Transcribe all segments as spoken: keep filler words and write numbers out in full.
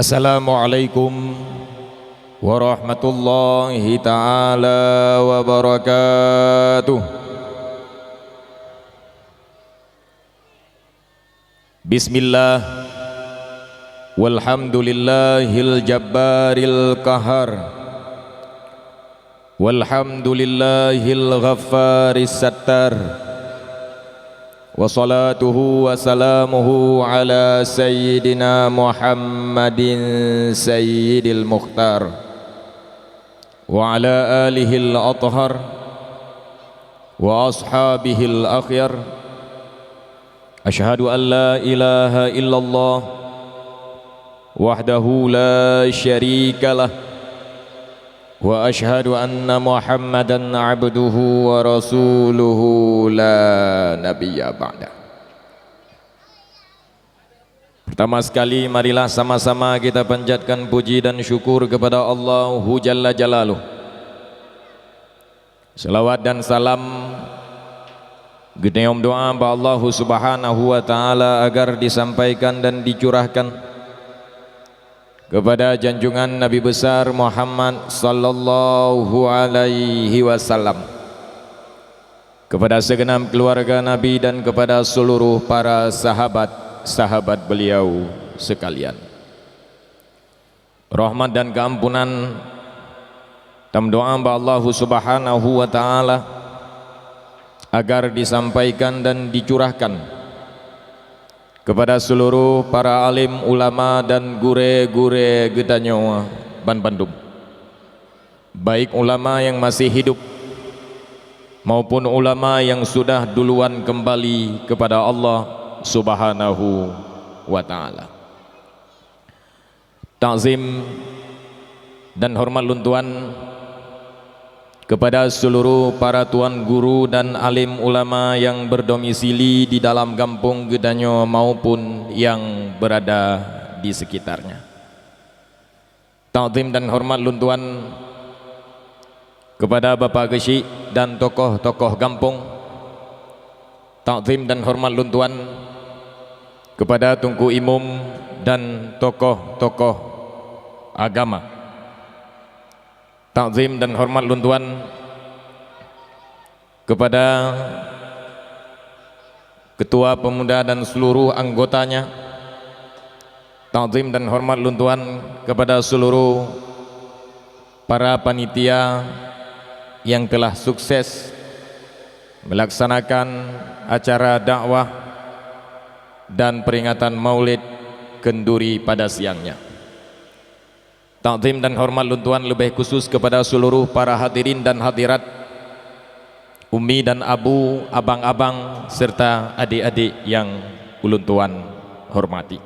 Assalamualaikum warahmatullahi taala wabarakatuh. Bismillah. Walhamdulillahil jabbaril qahar. Walhamdulillahil ghaffaris sattar. Wassalatuhu wassalamuhu ala sayyidina Muhammadin sayyidil mukhtar, wa ala alihil athhar, wa ashabihil akhyar. Asyhadu an la ilaha illallah wahdahu la syarikalah, wa asyhadu anna Muhammadan abduhu wa rasuluhu la nabiyya ba'dah. Pertama sekali, marilah sama-sama kita panjatkan puji dan syukur kepada Allahu Jalla Jalaluh. Salawat dan salam geutanyoe doa bak Allahu Subhanahu wa Taala agar disampaikan dan dicurahkan kepada junjungan Nabi Besar Muhammad sallallahu alaihi wasallam, kepada segenap keluarga Nabi dan kepada seluruh para sahabat-sahabat beliau sekalian. Rahmat dan keampunan tameudoa bak Allahu Subhanahu wa Taala agar disampaikan dan dicurahkan kepada seluruh para alim ulama dan gurée-gurée geutanyoe banbandum, baik ulama yang masih hidup maupun ulama yang sudah duluan kembali kepada Allah Subhanahu wa Taala. Takzim dan hormat lôn tuan kepada seluruh para tuan guru dan alim ulama yang berdomisili di dalam gampông geutanyoe maupun yang berada di sekitarnya. Takzim dan hormat lôn tuan kepada Bapak Geuchik dan tokoh-tokoh gampông. Takzim dan hormat lôn tuan kepada Teungku Imum dan tokoh-tokoh agama. Takzim dan hormat lôn tuan kepada Ketua Pemuda dan seluruh anggotanya. Takzim dan hormat lôn tuan kepada seluruh para panitia yang telah sukses melaksanakan acara dakwah dan peringatan Maulid Kenduri pada siangnya. Takzim dan hormat lôn tuan leubeh khusus kepada seluruh para hadirin dan hadirat, ummi dan abu, abang-abang, serta adik-adik yang ulôn tuan hormati.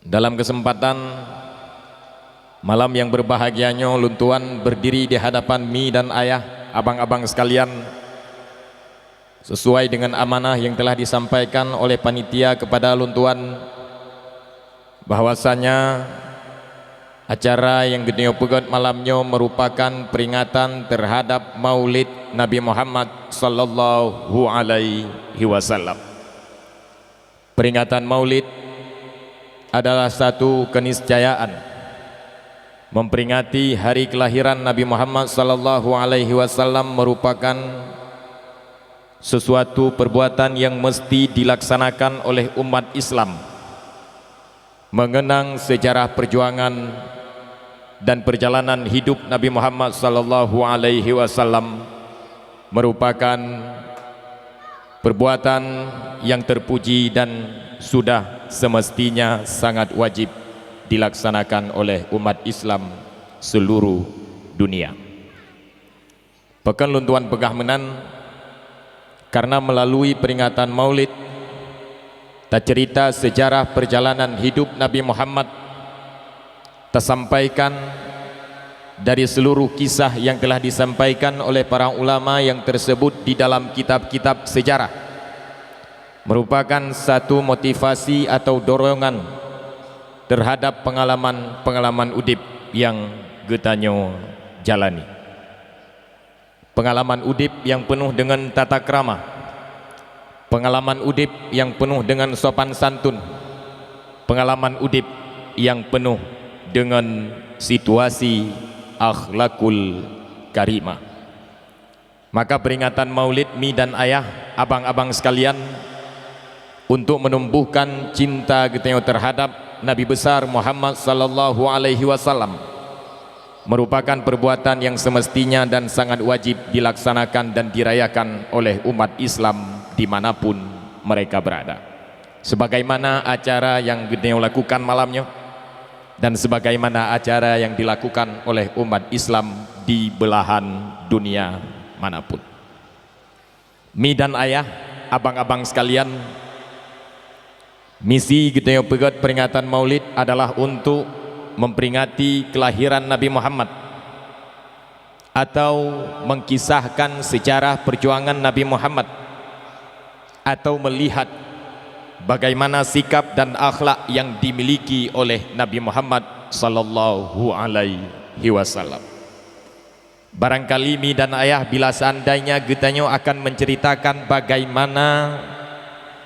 Dalam kesempatan malam yang berbahagia nyoe, lôn tuan berdiri di hadapan mi dan ayah, abang-abang sekalian, sesuai dengan amanah yang telah disampaikan oleh panitia kepada lôn tuan, bahwasanya acara yang geutanyoe peugét malam nyoe merupakan peringatan terhadap Maulid Nabi Muhammad sallallahu alaihi wasallam. Peringatan Maulid adalah satu keniscayaan memperingati hari kelahiran Nabi Muhammad sallallahu alaihi wasallam merupakan sesuatu perbuatan yang mesti dilaksanakan oleh umat Islam, mengenang sejarah perjuangan dan perjalanan hidup Nabi Muhammad sallallahu alaihi wasallam merupakan perbuatan yang terpuji dan sudah semestinya sangat wajib dilaksanakan oleh umat Islam seluruh dunia. Pakon lôn tuan peugah meunan, karena melalui peringatan Maulid, tacerita sejarah perjalanan hidup Nabi Muhammad, tasampaikan dari seluruh kisah yang telah disampaikan oleh para ulama yang tersebut di dalam kitab-kitab sejarah, merupakan satu motivasi atau dorongan terhadap pengalaman-pengalaman udeb yang geutanyoe jalani. Pengalaman udeb nyang peunoh deungon tata krama, pengalaman udeb nyang peunoh deungon sopan santun, pengalaman udeb nyang peunoh deungon situasi akhlakul karimah. Maka, peringatan Maulid, mi dan ayah, abang-abang sekalian, untuk menumbuhkan cinta geutanyoe terhadap Nabi Besar Muhammad sallallahu alaihi wasallam, merupakan perbuatan yang semestinya dan sangat wajib dilaksanakan dan dirayakan oleh umat Islam di mana pun mereka berada. Sebagaimana acara yang geutanyoe lakukan malam nyoe, dan sebagaimana acara yang dilakukan oleh umat Islam di belahan dunia mana pun. Mi dan ayah, abang-abang sekalian, misi geutanyoe peugét peringatan Maulid adalah untuk memperingati kelahiran Nabi Muhammad atau mengkisahkan sejarah perjuangan Nabi Muhammad atau melihat bagaimana sikap dan akhlak yang dimiliki oleh Nabi Muhammad sallallahu alaihi wasallam. Barangkali, mi dan ayah, bila seandainya geutanyoe akan menceritakan bagaimana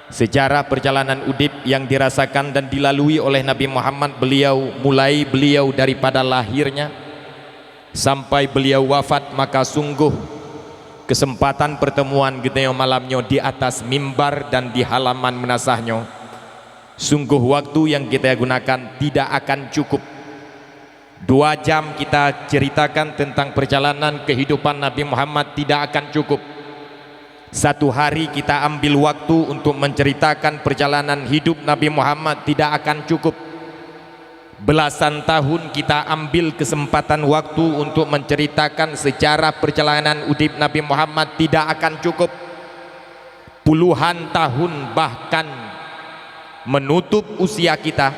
sejarah perjalanan udeb yang dirasakan dan dilalui oleh Nabi Muhammad, beliau, mulai beliau daripada lahirnya sampai beliau wafat, maka sungguh kesempatan pertemuan geutanyoe malam nyoe di atas mimbar dan di halaman meunasah nyoe, sungguh waktu yang kita gunakan tidak akan cukup. Dua jam kita ceritakan tentang perjalanan kehidupan Nabi Muhammad tidak akan cukup. Satu hari kita ambil waktu untuk menceritakan perjalanan hidup Nabi Muhammad tidak akan cukup. Belasan tahun kita ambil kesempatan waktu untuk menceritakan sejarah perjalanan udeb Nabi Muhammad tidak akan cukup. Puluhan tahun bahkan menutup usia kita,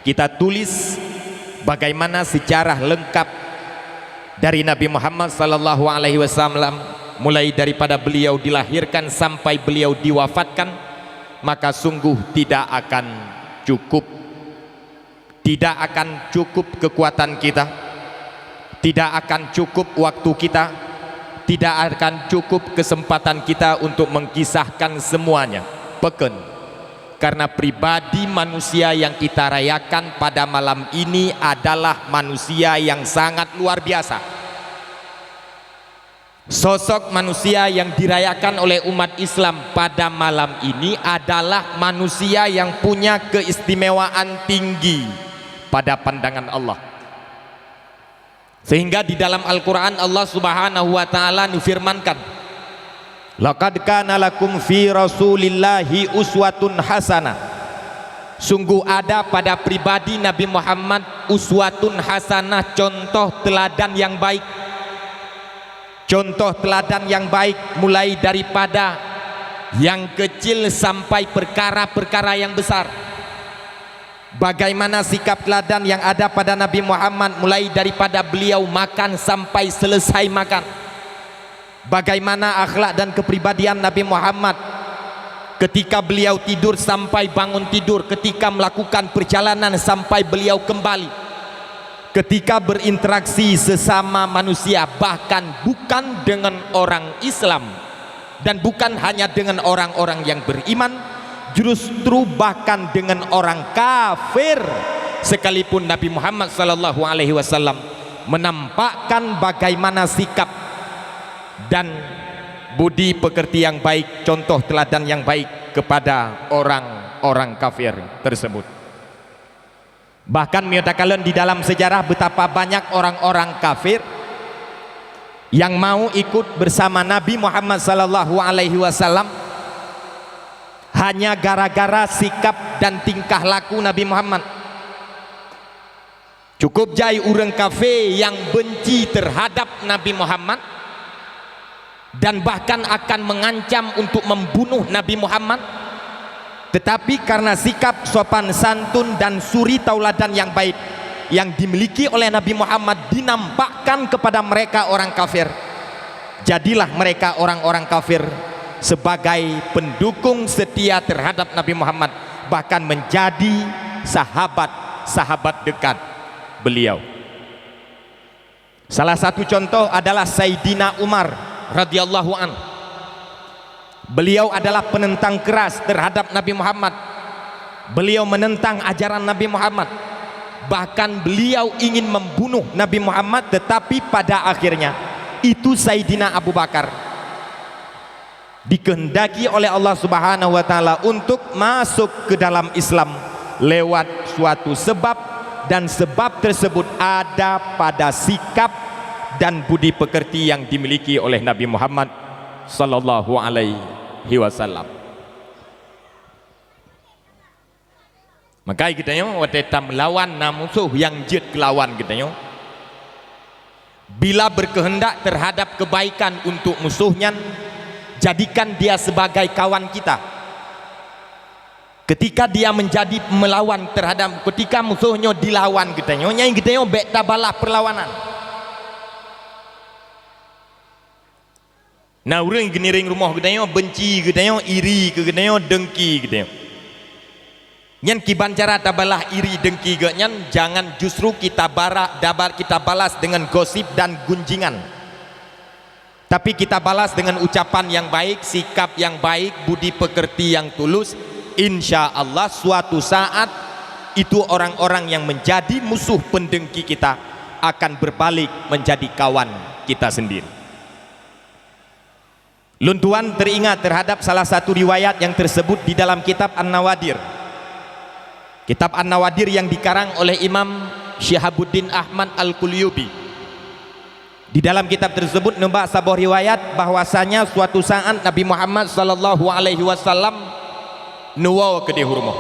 kita tulis bagaimana sejarah lengkap dari Nabi Muhammad sallallahu alaihi wasallam, mulai daripada beliau dilahirkan sampai beliau diwafatkan, maka sungguh tidak akan cukup. Tidak akan cukup kekuatan kita, tidak akan cukup waktu kita, tidak akan cukup kesempatan kita untuk mengkisahkan semuanya. Pakon? Karena pribadi manusia yang kita rayakan pada malam ini adalah manusia yang sangat luar biasa. Sosok manusia yang dirayakan oleh umat Islam pada malam ini adalah manusia yang punya keistimewaan tinggi pada pandangan Allah. Sehingga di dalam Al-Quran, Allah Subhanahu wa Ta'ala neufirmankan, "Laqad kana lakum fi Rasulillahi uswatun hasanah." Sungguh ada pada pribadi Nabi Muhammad uswatun hasanah, contoh teladan yang baik. Contoh teladan yang baik mulai daripada yang kecil sampai perkara-perkara yang besar. Bagaimana sikap teladan yang ada pada Nabi Muhammad mulai daripada beliau makan sampai selesai makan. Bagaimana akhlak dan kepribadian Nabi Muhammad ketika beliau tidur sampai bangun tidur, ketika melakukan perjalanan sampai beliau kembali, ketika berinteraksi sesama manusia, bahkan bukan dengan orang Islam dan bukan hanya dengan orang-orang yang beriman, justru bahkan dengan orang kafir sekalipun Nabi Muhammad sallallahu alaihi wasallam menampakkan bagaimana sikap dan budi pekerti yang baik, contoh teladan yang baik kepada orang-orang kafir tersebut. Bahkan, meunyoe takalon di dalam sejarah, betapa banyak orang-orang kafir yang mau ikut bersama Nabi Muhammad sallallahu alaihi wasallam hanya gara-gara sikap dan tingkah laku Nabi Muhammad. Cukup jai ureuëng kafé nyang benci terhadap Nabi Muhammad dan bahkan akan mengancam untuk membunuh Nabi Muhammad, tetapi karena sikap sopan santun dan suri tauladan yang baik yang dimiliki oleh Nabi Muhammad dinampakkan kepada mereka orang kafir, jadilah mereka orang-orang kafir sebagai pendukung setia terhadap Nabi Muhammad, bahkan menjadi sahabat-sahabat dekat beliau. Salah satu contoh adalah Saidina Umar radhiyallahu an. Beliau adalah penentang keras terhadap Nabi Muhammad. Beliau menentang ajaran Nabi Muhammad. Bahkan beliau ingin membunuh Nabi Muhammad, tetapi pada akhirnya itu Saidina Abu Bakar dikehendaki oleh Allah Subhanahu wa Ta'ala untuk masuk ke dalam Islam lewat suatu sebab, dan sebab tersebut ada pada sikap dan budi pekerti yang dimiliki oleh Nabi Muhammad sallallahu alaihi wasallam. Maka geutanyoe watée tameulawan na musoh nyang jeuet keulawan geutanyoe, bila berkehendak terhadap kebaikan untuk musoh nyan, jadikan dia sebagai kawan kita. Ketika dia menjadi melawan terhadap, ketika musoh nyoe dilawan geutanyoe, nyan geutanyoe bék tabalah perlawanan. Na ureuëng geuniréng rumoh geutanyoe, benci geutanyoe, iri keu geutanyoe, dengki geutanyoe. Nyan kiban cara tabalah iri dengki geuh nyan, jangan justru kita bara-, dabar-, kita balas dengan gosip dan gunjingan. Tapi kita balas dengan ucapan yang baik, sikap yang baik, budi pekerti yang tulus. Insya Allah suatu saat itu orang-orang yang menjadi musuh pendengki kita akan berbalik menjadi kawan kita sendiri. Lôn tuan teringat terhadap salah satu riwayat yang tersebut di dalam kitab An-Nawadir. Kitab An-Nawadir yang dikarang oleh Imam Syihabuddin Ahmad Al-Qulyubi. Di dalam kitab tersebut neuba saboh riwayat bahwasanya suatu saat Nabi Muhammad sallallahu alaihi wasallam neuwoe keudeh u rumoh.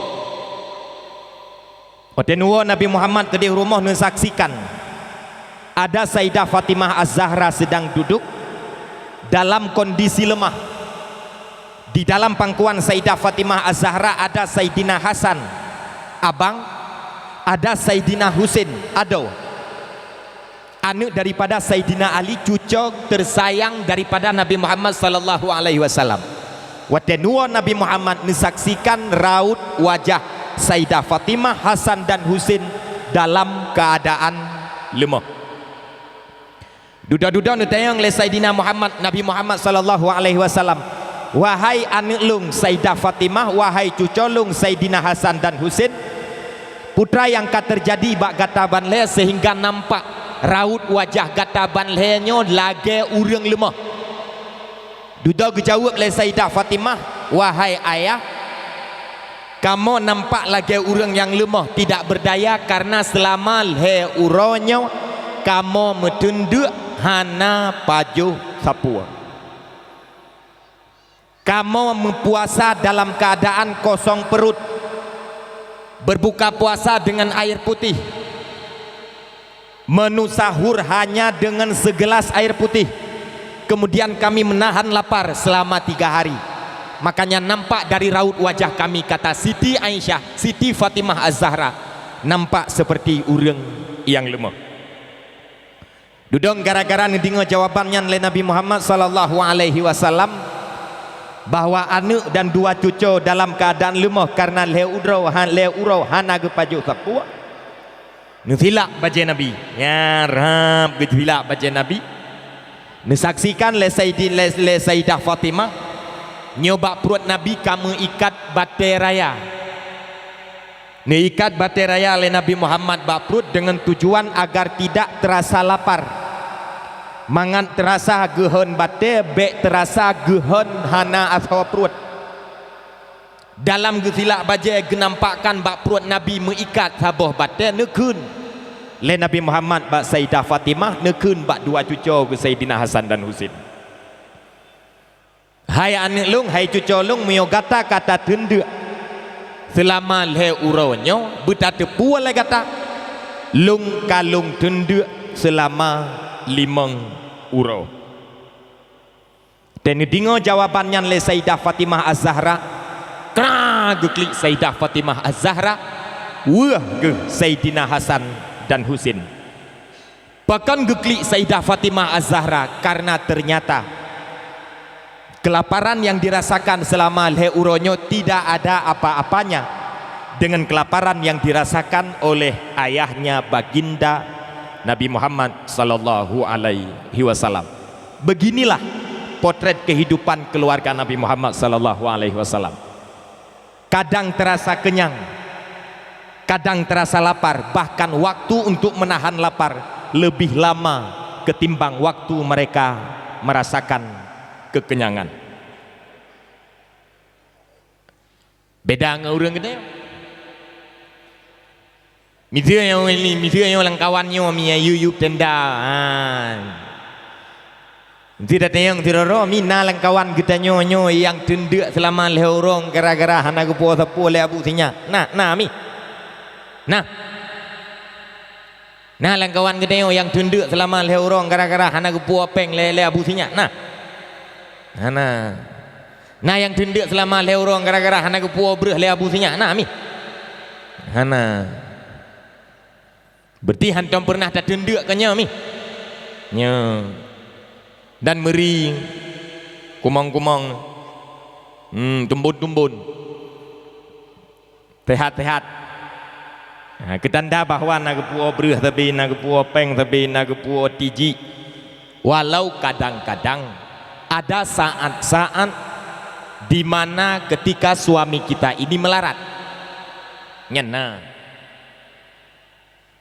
Watée neuwoe Nabi Muhammad keudeh u rumoh, neusaksikan ada Saidah Fatimah Az-Zahra sedang duduk dalam kondisi lemah. Di dalam pangkuan Saidah Fatimah Az-Zahra ada Saidina Hasan, abang, ada Saidina Husin, adoe, aneuëk daripada Saidina Ali, cuco tersayang daripada Nabi Muhammad sallallahu alaihi wasallam. Watée neuwoe Nabi Muhammad, neusaksikan raut wajah Saidah Fatimah, Hasan dan Husin dalam keadaan lemah. Dudoe-dudoe neutanyong lé Saidina Muhammad, Nabi Muhammad sallallahu alaihi wasallam, "Wahai aneuëk lôn Saidah Fatimah, wahai cuco lôn Saidina Hasan dan Husin, peue nyang ka teujadi bak gata ban lhée sehingga nampak raut wajah gata ban lhée nyoe lagée ureuëng lemah?" Dudoe geujaweueb lé Saidah Fatimah, "Wahai ayah, kamoe nampak lagée ureuëng nyang leumoh, tidak berdaya, karena seulama lhée uroe nyoe kamoe meuteundeuk hana pajoh sapeue. Kamoe meupuasa dalam keuadaan kosong peurut, berbuka puasa dengan air putih, menu sahur hanya dengan segelas air putih. Kemudian kami menahan lapar selama tiga hari. Makanya nampak dari raut wajah kami," kata Siti Aisyah, Siti Fatimah Az-Zahra, "nampak seperti ureuëng nyang leumoh." Dudoe gara-gara neudeungoe jawaban nyan lé Nabi Muhammad sallallahu alaihi wasallam, bahwa aneuëk dan dua cuco dalam keuadaan leumoh karena lhée uroe ha-, lhée uroe hana geupajoh sapeue, neusilak bajée Nabi. Nyan rab geusilak bajée Nabi. Neusaksikan lé Saidi-, lé, lé Saidah Fatimah, nyoe bak pruet Nabi ka meuikat batée raya. Neuikat batée raya lé Nabi Muhammad bak pruet dengan tujuan agar tidak terasa lapar. Mangat terasa geuhon batée, bék terasa geuhon hana asoe pruet. Dalam geusilak bajée geunampakkan bak pruet Nabi meuikat saboh batée, neukheun lé Nabi Muhammad bak Saidah Fatimah, neukheun bak dua cuco geuh Saidina Hasan dan Husin, "Hai aneuëk lôn, hai cuco lôn, meunyoe gata ka tateundeuk seulama lhée uroe nyoe, beutateupeue lé gata, lôn ka lôn teundeuk seulama limong uroe." Watée neudeungoe jawaban nyan lé Saidah Fatimah Az-Zahra, kra geuklik Saidah Fatimah Az-Zahra, weueh geuh Saidina Hasan dan Husin. Pakon geuklik Saidah Fatimah Az-Zahra? Karena ternyata kelaparan yang dirasakan selama lhée uroe nyoe tidak ada apa-apanya dengan kelaparan yang dirasakan oleh ayahnya, Baginda Nabi Muhammad sallallahu alaihi wasallam. Beginilah potret kehidupan keluarga Nabi Muhammad sallallahu alaihi wasallam. Kadang terasa kenyang, Kadang terasa lapar, bahkan waktu untuk menahan lapar lebih lama ketimbang waktu mereka merasakan kekenyangan. Beda ngon ureuëng geutanyoe. Miseue nyoe, miseue nyoe lam kawan nyoe mi yub-yub tenda. Ha. Miseue tatanyong sidroe-droe, mi na lam kawan geutanyoe nyoe nyang teundeuk seulama lhée uroe gara-gara hana geupuwoe sapeue lé Abu Sinyak. Na, na mi. Na. Na lam kawan geutanyoe nyang teundeuk seulama lhée uroe gara-gara hana geupuwoe péng lé, lé Abu Sinyak. Na. Hana. Na nyang teundeuk seulama lhée uroe gara-gara hana geupuwoe breueh lé Abu Sinyak, na mi? Hana. Berarti hantom peureunah tateundeuk keu nyoe mi? Nyoe. Dan meuri kumong-kumong. Hmm, tumbon-tumbon. Sehat-sehat. Ha, keutanda bahwa na geupuwoe breueh sabe, na geupuwoe péng sabe, na geupuwoe tijik. Walau kadang-kadang ada saat-saat di mana ketika suami kita ini melarat. Nyan na.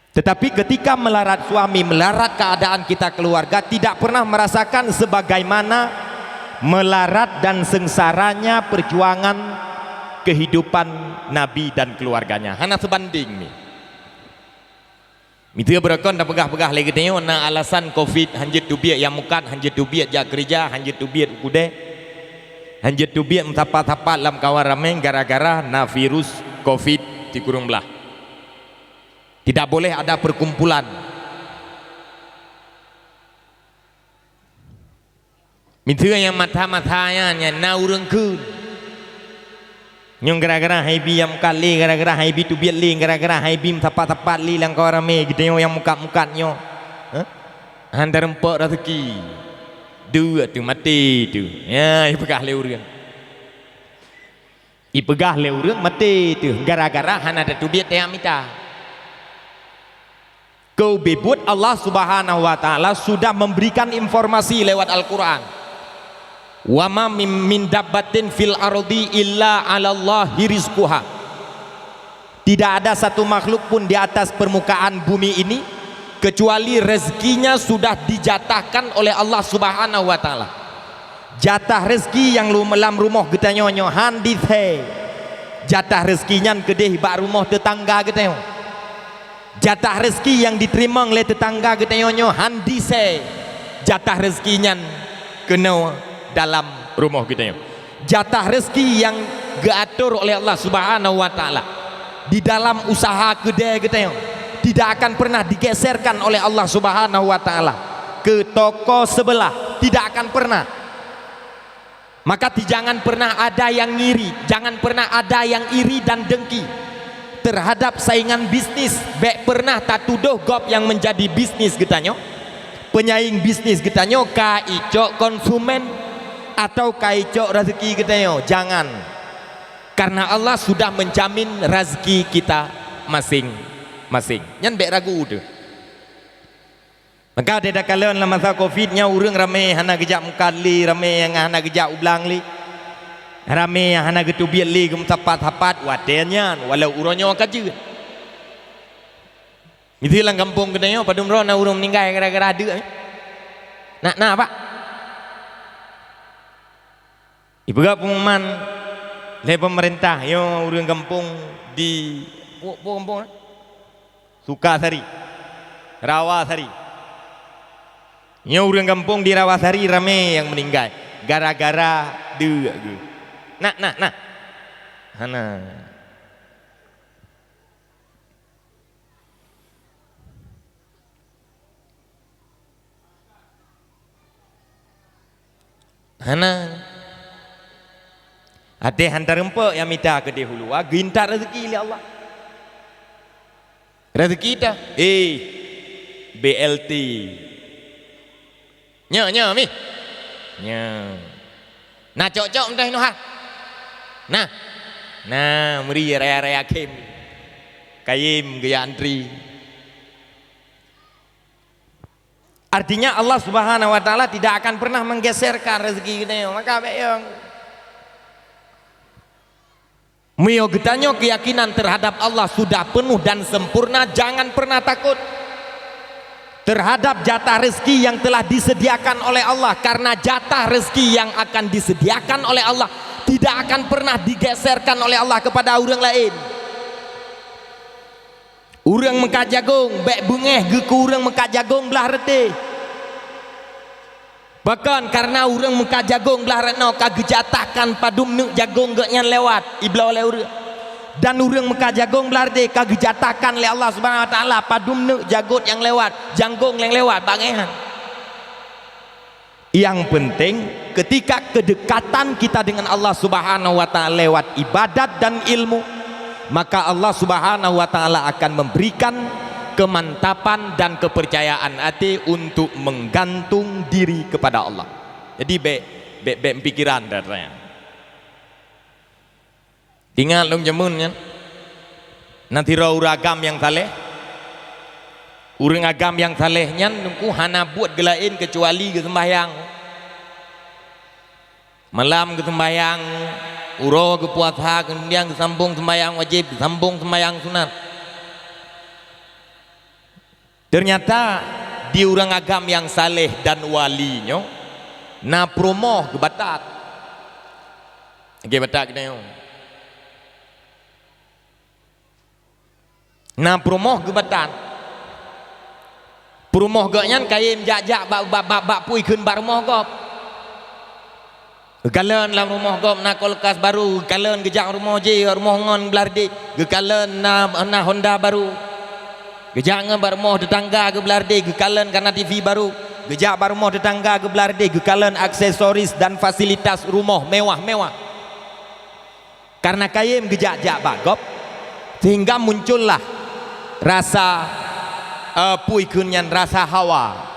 Tetapi ketika melarat suami, melarat keadaan kita keluarga, tidak pernah merasakan sebagaimana melarat dan sengsaranya perjuangan kehidupan Nabi dan keluarganya. Hana sebanding ni. Miseue beureukan tapeugah-peugah lé geutanyoe na alasan covid, hanjeuet teubiet nyang mukat, hanjeuet teubiet jak keurija, hanjeuet teubiet u keudè, hanjeuet teubiet meusapat-sapat lam kawan ramé gara-gara na virus covid sikureueng blaih. Tidak boleh ada perkumpulan. Miseue nyang masa-masa nyan, nyan na ureuëng kheun. Nyang gara-gara hai bi nyang mukat lé, gara-gara hai bi teubiet lé, gara-gara hai bi meusapat-sapat lé lam kawan ramé, geutanyoe nyang mukat-mukat nyoe. Hah? Hana teurumpok raseuki. Duek teuh maté teuh. Ya, ipeugah lé ureuëng. Ipeugah lé ureuëng maté teuh gara-gara hana tateubiet tajak mita. Keu beubuet Allah Subhanahu wa Ta'ala sudah memberikan informasi lewat Al-Quran. "Wa ma min, min dabbatin fil ardi illa 'alallahi rizquha." Tidak ada satu makhluk pun di atas permukaan bumi ini kecuali rezekinya sudah dijatahkan oleh Allah Subhanahu wa Ta'ala. Jatah rezeki nyang lu-, lam rumoh geutanyoe nyoe han disé. Jatah rezeki nyan keudeh bak rumoh teutangga geutanyoe. Jatah rezeki nyang jiteurimong lé teutangga geutanyoe nyoe han disé. Jatah rezeki nyan keunoe dalam rumoh geutanyoe. Jatah rezeki nyang geuatur oleh Allah Subhanahu wa Ta'ala di dalam usaha keudè geutanyoe tidak akan pernah digeserkan oleh Allah Subhanahu wa Ta'ala ke toko sebelah, tidak akan pernah. Maka ti-, jangan pernah ada yang ngiri, jangan pernah ada yang iri dan dengki terhadap saingan bisnis. Bék pernah tatudoh gob nyang menjadi bisnis geutanyoe, penyaing bisnis geutanyoe ka icok konsumen atau ka icok rezeki geutanyoe. Jangan. Karena Allah sudah menjamin rezeki kita masing-masing. Nyan bék ragu teuh. Maka watée takalon lam masa covid nyan ureuëng ramé hana geujak mukat lé, ramé nyang hana geujak u blang lé. Ramé nyang hana geuteubiet lé geumeusapat-sapat watée nyan, walau uroe nyoe ka jeuet. Miseue lam gampông geutanyoe padum droe na ureuëng meuninggai gara-gara deuk, eh? Na, na, Pak? Ipeugah pengumuman lé pemerintah, nyoe ureuëng gampông di, pu-, pu-, gampông, eh? Sukasari, Rawasari. Nyoe ureuëng gampông di Rawasari ramé nyang meuninggai gara-gara deuk geuh. Na, na, na. Hana. Hana. Watée han teurumpok nyang mita keudeh u luwa, geuintat rezeki lé Allah. Rezeki teuh, eh, B L T. Nyoe, nyoe, mi. Nyoe. Na cok-cok meuntah inoe ha? Nah. Nah, meuri raya-raya khém. Kayém geujak antri. Artinya Allah Subhanahu wa Ta'ala tidak akan pernah menggeserkan rezeki geutanyoe. Maka bék yong. Meunyoe geutanyoe keuyakinan terhadap Allah sudah penuh dan sempurna, jangan pernah takut terhadap jatah rezeki yang telah disediakan oleh Allah, karena jatah rezeki yang akan disediakan oleh Allah tidak akan pernah digeserkan oleh Allah kepada ureuëng laén. Ureuëng meukat jagong, bék beungéh geuh keu ureuëng meukat jagong blaih reudeh. Pakon? Kareuna ureuëng meukat jagong blaih reunok ka geujatahkan padum neuk jagong geuh nyan lewat ibloe lé ureuëng. Dan ureuëng meukat jagong blaih reudeh ka geujatahkan lé Allah Subhanahu Wa Taala padum neuk jagot nyang lewat, jagong nyang lewat bak geuhnyan. Yang penting, ketika kedekatan kita dengan Allah Subhanahu wa Taala lewat ibadat dan ilmu, maka Allah Subhanahu wa Taala akan memberikan kemantapan dan kepercayaan hati untuk menggantung diri kepada Allah. Jadi, bék, bék, bék pikiran dah. Ingat lôn jameun nyan, na sidroe ureuëng agam nyang saleh. Ureuëng agam nyang saleh nyan teungku hana buet geulaén keucuali geuseumbahyang. Malam geuseumbahyang, uroe geupuasa, keumudian geusambong seumbahyang wajéb, geusambong seumbahyang sunat. Teunyata di ureuëng agam nyang saleh dan wali nyoe na peurumoh geubatat. Lagée batat geutanyoe. Na peurumoh geubatat. Peurumoh gobnyan kayém jak-jak bak, bak, bak, bak peue kheun bak rumoh gob. Geukalon lam rumoh gob na kulkas barô, geukalon geujak rumoh jih, rumoh ngon blaih reudeh, geukalon na, na Honda barô. Geujak ngon bak rumoh teutangga geuh blaih reudeh, geukalon kana TV barô. Geujak bak rumoh teutangga geuh blaih reudeh, geukalon aksesoris dan fasilitas rumoh mewah-mewah. Kareuna kayém geujak-jak bak gob, sehingga muncullah rasa, eh, peue kheun nyan, rasa hawa.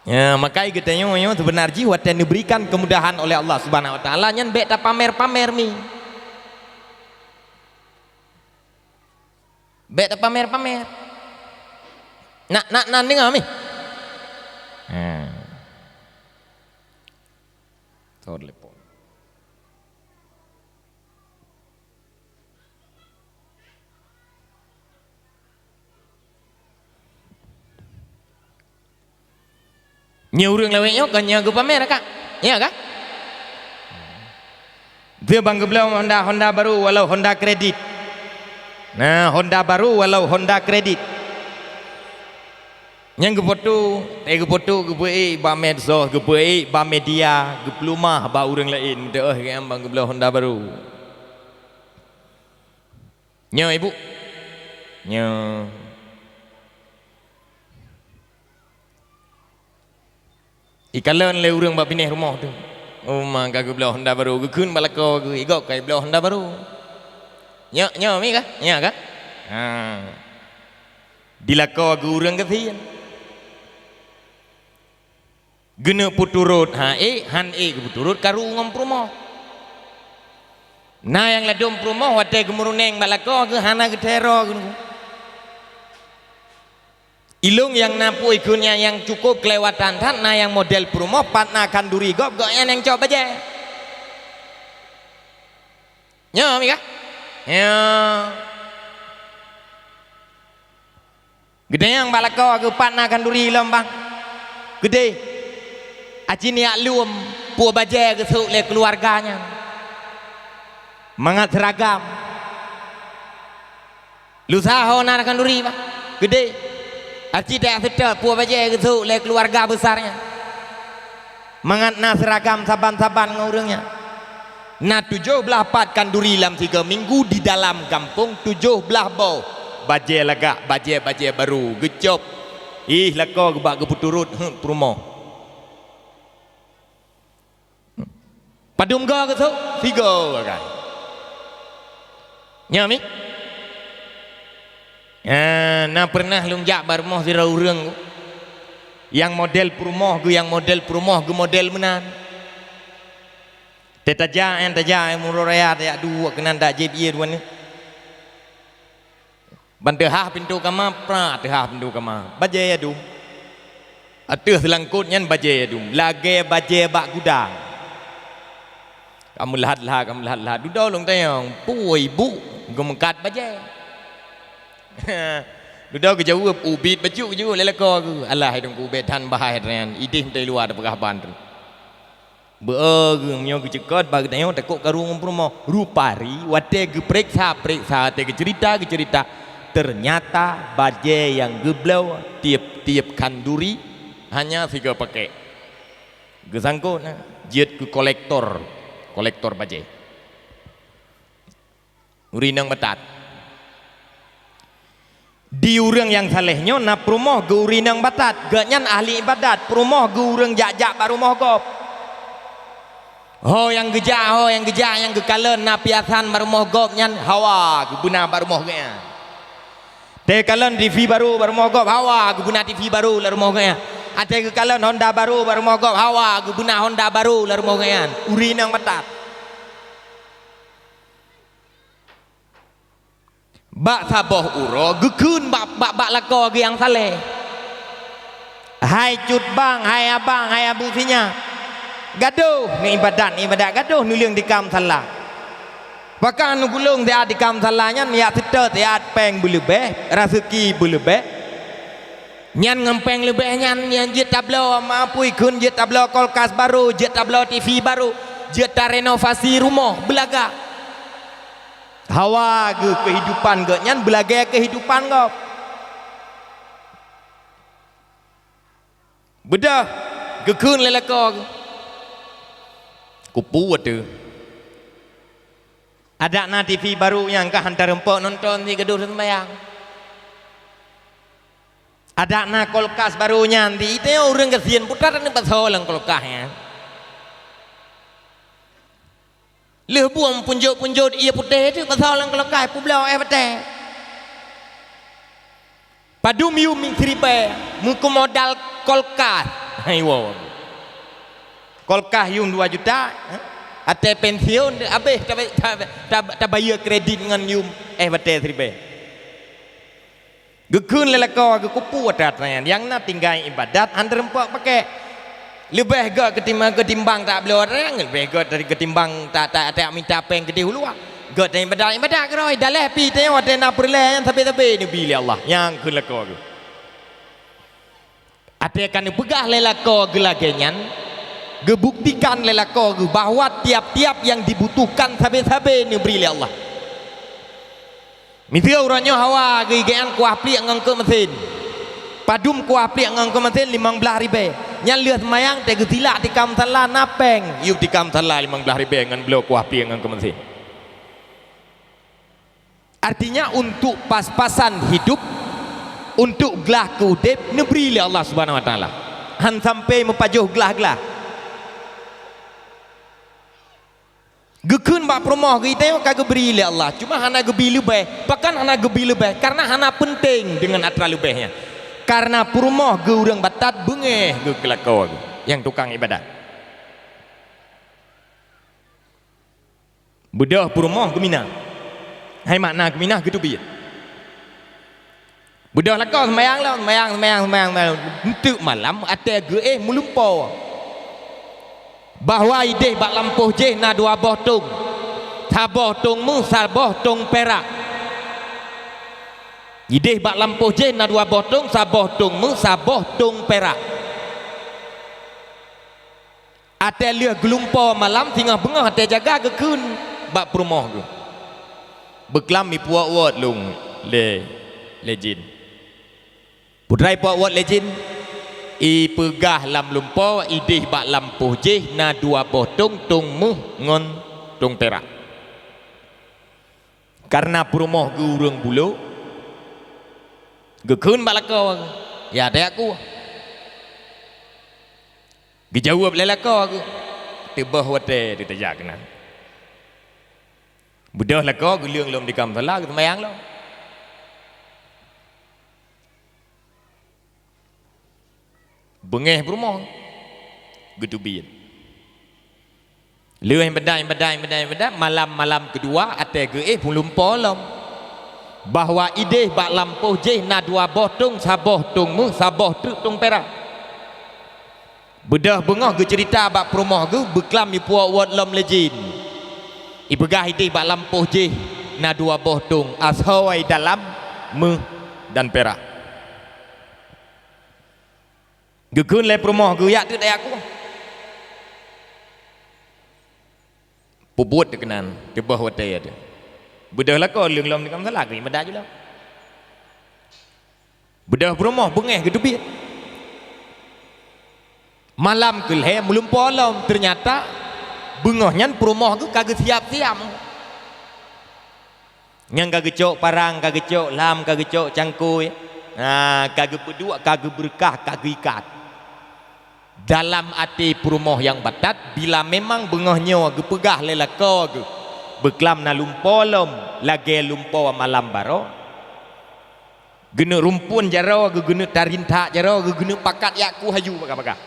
Ya, makai geutanyoe nyoe seubeuna jih watée neuberikan keumudahan oleh Allah Subhanahu Wa Taala nyan bék tapamer-pamer mi. Bék tapamer-pamer. Nak, nak, nak deungoe mi. Ha. Telepon. Nyoe ureuëng lawét nyoe kon nyoe geupamer ka? Nyoe ka? Dia bang geubloe Honda, Honda barô walau Honda kredit. Nah, Honda barô walau Honda kredit. Nyang geufoto, eh, geufoto, geupeuék bak medsos, geupeuék bak media, geupeulumah bak ureuëng laén, deuh nyang bang geubloe Honda barô. Nyoe, Ibu. Nyoe. Ikalon lé ureuëng bak binéh rumoh tu. Oh, ma ka geubloe Honda barô, geukheun bak lakoe geuh, "Igob ka ibloe Honda barô." Nyoe, nyoe mi ka? Nyoe ka? Ha. Di lakoe geuh ureuëng gasien. Geuneuk peuturot, ha ék, han ék geupeuturot karu ngon peurumoh. Na nyang ladôm peurumoh watée geumeurunéng bak lakoe geuh hana geuthèe droe geuh. Ilong nyang na peue kheun nyan nyang cukôp keulewatan that, na nyang model peurumoh pat na khanduri gob, gobnyan nyang cok bajée. Nyoe mi ka? Nyoe. Geudeh nyang bak lakoe geupat na khanduri lom bang. Geudeh. Aci niyak lom peue bajée geusôk lé keuluwarga nyan. Mangat seuragam. Lusa ho na khanduri bang. Geudeh. Aci tajak seutôt peue bajée geusôk lé keuluwarga beusar nyan. Mangat na seuragam saban-saban ngon ureuëng nyan. Na tujoh blaih pat khanduri lam sigoe minggu di dalam gampông, tujoh blaih boh bajée lagak, bajée-bajée barô geucôb. Ih, lakoe geubak geupeuturot, heuet peurumoh. Padum goe geusôk? Sigoe kan. Nyoe mi? Ah, na peureunah lôn jak bak rumoh sidroe ureuëng. Nyang model peurumoh geuh, nyang model peurumoh geuh model meunan. Teutajak, nyang tajak, nyang meuraya tajak duek keunan tajak jieb ié dua nyoe. Ban teuhah pintoe kama, pra teuhah pintoe kama. Bajée yadum. Ateueh seulangkot nyan bajée yadum. Lagée bajée bak gudang. Ameulhat-lhat, ameulhat-lhat. Dudoe lôn tanyong, "Peue ibu geumeukat bajée?" Dudoe geujaweueb, "Ubit bacut," geujaweueb lé lakoe geuh. "Alah, hai Teungku, bék that bahai nyan. Idéh meutai luwa tapeugah ban tu." Beu geuh nyoe geuceukot bak geutanyoe takot karu ngon peurumoh. Rupari watée geupeureksa-peureksa, watée geuceurita, geuceurita, teunyata bajée nyang geubloe tieb-tieb khanduri hanya sigoe pakét. Geusangkot na, jeuet keu kolektor, kolektor bajée. Ureuëng inong batat. Di ureuëng nyang saleh nyoe na peurumoh geuh ureuëng inong batat, gobnyan ahli iébadat, peurumoh geuh ureuëng jak-jak bak rumoh gob. Ho nyang geujak, ho nyang geujak, nyang geukalon na piasan bak rumoh gob nyan hawa geubeuna bak rumoh gobnyan. Teukalon T V barô bak rumoh gob hawa geubeuna T V barô lam rumoh gobnyan. Watée geukalon Honda barô bak rumoh gob hawa geubeuna Honda barô lam rumoh gobnyan. Ureuëng inong batat. Bak saboh uroe geukheun bak, bak, bak lakoe geuh nyang saleh, "Hai cut bang, hai abang, hai abu sinyak, gadôh neuiébadat, neuiébadat, gadôh neuleueng di kam salla. Pakon neugulong siat di kam salla nyan, jak seutôt siat péng beuleubeh, raseuki beuleubeh. Nyan ngon péng leubeh nyan, nyan jeuet tabloe, ma peue kheun, jeuet tabloe kulkas barô, jeuet tabloe T V barô, jeuet tarenovasi rumoh, beulagak." Hawa geuh keuhidupan gobnyan beulagée keuhidupan gob. Beudôh geukheun lé lakoe geuh, "Kupeue teuh? Adak na T V barô nyang ka han tareumpok nonton siat gadôh seumayang. Adak na kulkas barô nyan, di itée ureuëng gasien putra tan pasoe lam kulkas nyan." Lheueh buem punjot-punjot ié putéh teuh pasoe lam kulkas, peubloe éh batée. Padum yum siribée meukeumodal kulkas. Hai wo. Kulkas yum dua juta, eh? Watée pensiun teuh habéh taba-, taba-, taba-, tabayeue kredit ngon yum éh batée siribée. Geukheun lé lakoe geuh, "Kupeue that nyan, nyang na tinggai iébadat han tareumpok pakét. Leubeh gét keutima-, ketimbang tabloe rang, leubeh gét dari ketimbang ta-, ta-, tamita péng keudeh u luwa. Gét iébadat, iébadat keudroe, daleh pih teuh watée na peureulée nyan sabe-sabe neubi lé Allah." Nyang kheun lakoe geuh. Watée ka neupeugah lé lakoe geuh lagée nyan, geubuktikan lé lakoe geuh bahwa tiab-tiab nyang dibutuhkan sabe-sabe neubri lé Allah. Miseue uroe nyoe hawa geuh igeuan kuah pliek ngon keuek meusen. Padum kuah pliek ngon keuek meusen? Limong blaih ribée. Nyan lheueh seumayang teuh geusilak di kam salla na péng, yub di kam salla limong blaih ribée ngon bloe kuah pliek ngon keuek meusen. Artinya, untuk pas-pasan hidup, untuk glah keu udeb neubri lé Allah Subhanahu Wa Taala. Han sampai meupajoh glah-glah. Geukheun bak peurumoh geuh, "Itée ka geubri lé Allah, cuma hana geubi leubeh." Pakon hana geubi leubeh? Karena hana peunteng deungon atra leubeh nyan. Karena peurumoh geuh ureuëng batat, beungéh geuh keu lakoe geuh nyang tukang iébadat. Beudôh peurumoh geuminah. Hai makna geuminah, geuteubiet. Beudôh lakoe seumayang lom, seumayang, seumayang, seumayang, seumayang. Eunteuk malam watée geuéh meulumpoe bahwa ideh bak lampôh jéh na dua boh tông, saboh tông méuh, saboh tông pirak. Ideh bak lampôh jéh na dua boh tông, saboh tông méuh, saboh tông pirak. Watée lheueh geulumpoe malam, singoh beungoh watée jaga geukheun bak peurumoh geuh, "Beuklam ipuwok wot lôn lé, lé jén." Peue teuma ipuwok wot lé jén? Ipeugah lam lumpoe ideh bak lampôh jéh na dua boh tông, tông méuh ngon tông pirak. Kareuna peurumoh geuh ureuëng bulôk, geukheun bak lakoe geuh, "Ya, tajak kueh." Geujaweueb lé lakoe geuh, "Teuboh watée teuh tajak keunan." Beudôh lakoe geuleueng lom di kam salla, geuseumayang lom. Beungéh peurumoh, geuteubiet. Lheueh iébadat, iébadat, iébadat, iébadat, malam-malam keudua watée geuéh meulumpoe lom bahwa ideh bak lampôh jéh na dua boh tông, saboh tông méuh, saboh treuk tông pirak. Beudôh beungoh geuceurita bak peurumoh geuh, "Beuklam ipuwok wot lom lé jén." Ipeugah idéh bak lampôh jih na dua boh tông, asoe dalam méuh dan pirak. Geukheun lé peurumoh geuh, "Jak teuk tajak kueh." Peubuet teuk keunan, teuboh watée teuh. Beudôh lakoe leueng lom di kamoe salah, geuibadat ju lom. Beudôh peurumoh beungéh geuteubiet. Malam keu lhée meulumpoe lom, teunyata beungoh nyan peurumoh geuh ka geusiab-siab. Nyang ka geucok parang, ka geucok lam, ka geucok cangkôi, ha, ka geupeuduek, ka geubeureukah, ka geuikat. Dalam até peurumoh nyang batat, bila memang beungoh nyoe geupeugah lé lakoe geuh, beuklam na lumpoe lom lagée lumpoe malam baroe, geuneuk rumpon jaroe geuh, geuneuk tarintak jaroe geuh, geuneuk pakat jak kueh aju bagah-bagah.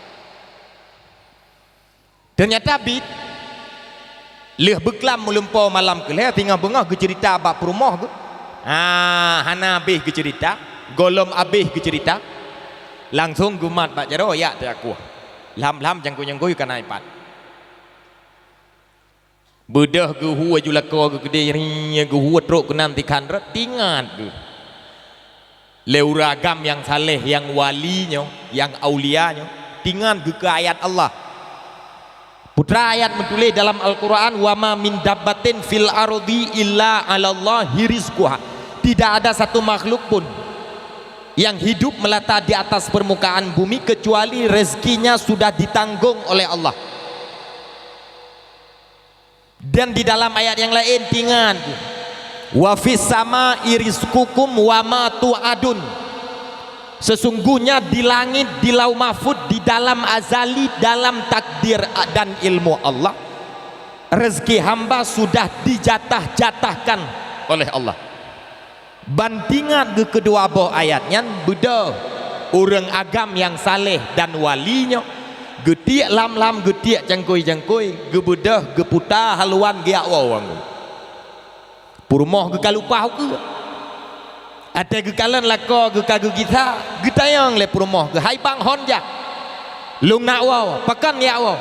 Teunyata bit, lheueh beuklam meulumpoe malam keu lhée, singoh beungoh geuceurita bak peurumoh geuh. Ah, hana habéh geuceurita, gohlom habéh geuceurita, langsong geumat bak jaroe, "Jak tajak kueh. Lham-lham cangkôi-cangkôi ka na ipat." Beudôh geuhu aju lakoe geuh keudeh, ring geuhu trok keunan tikhan rot, tingat geuh. Lé ureuëng agam nyang saleh, nyang wali nyoe, nyang aulia nyoe, tingat geuh keu ayat Allah. Putra ayat meutuléh dalam Al-Qur'an, "Wa ma min dabbatin fil ardi illa 'alallahi rizquha." Tidak ada satu makhluk pun yang hidup melata di atas permukaan bumi kecuali rezekinya sudah ditanggung oleh Allah. Dan di dalam ayat yang lain, tingat, "Wa fis sama'i rizqukum wa ma tu'adun." Sesungguhnya di langit, di Lauh Mahfud, di dalam azali, dalam takdir dan ilmu Allah, rezeki hamba sudah dijatah-jatahkan oleh Allah. Ban tingat geuh keudua boh ayat nyan, beudôh ureuëng agam nyang saleh dan wali nyoe, geutiek lam-lam, geutiek cangkôi-cangkôi, geubeudôh, geuputa haluan, geujak woe anggô. Peurumoh geukalupah ukeue. Até geukalon lakoe geuh ka geugisa, geutanyong lé peurumoh geuh, "Hai bang, hon jak?" "Lôn nak woe." "Pakon jak woe?"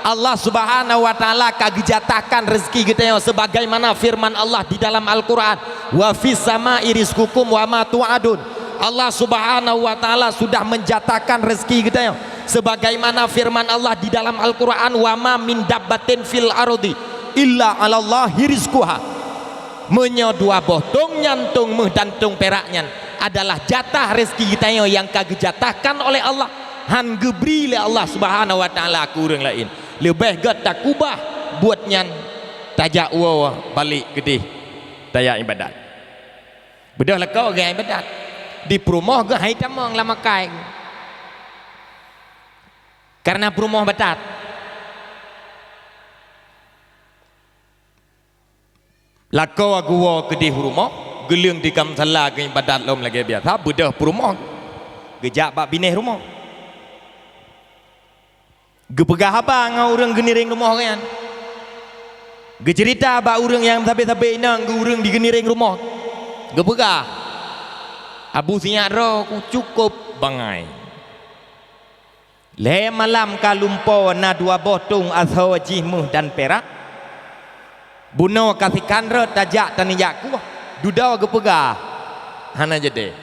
"Allah Subhanahu wa Ta'ala ka geujatahkan rezeki geutanyoe sebagaimana firman Allah di dalam Al-Qur'an, "Wa fis sama'i rizqukum wa ma tu'adun." Allah Subhanahu wa Ta'ala sudah menjatahkan rezeki geutanyoe sebagaimana firman Allah di dalam Al-Qur'an, "Wa ma min dabbatin fil ardi illa 'alallahi rizquha." Meunyoe dua boh tông nyan, tông méuh dan tông pirak nyan adalah jatah rezeki geutanyoe nyang ka geujatahkan oleh Allah, han geubri lé Allah Subhanahu wa Ta'ala keu ureuëng laén, leubeh gét takubah buet nyan, tajak woe balek keudeh tajak iébadat. Beudôh lakoe geuiébadat, di peurumoh geuh hai tamong lam akai, kareuna peurumoh batat. Lakoe geuwoe keudeh u rumoh, geuleueng di kamoe salah geuiébadat lom lagée biasa, beudôh peurumoh geujak bak binéh rumoh. Geupeugah haba ngon ureuëng geuniréng rumoh nyan. Geuceurita bak ureuëng nyang sabe-sabe inong geuh ureuëng di geuniréng rumoh. Geupeugah, "Abu sinyak droe ku cukôp bangai." Lhée malam ka lumpoe na dua boh tông asoe jih méuh dan pirak. Bunoe ka sikhan rot tajak tanijak kueh, dudoe geupeugah, "Hana jadeh."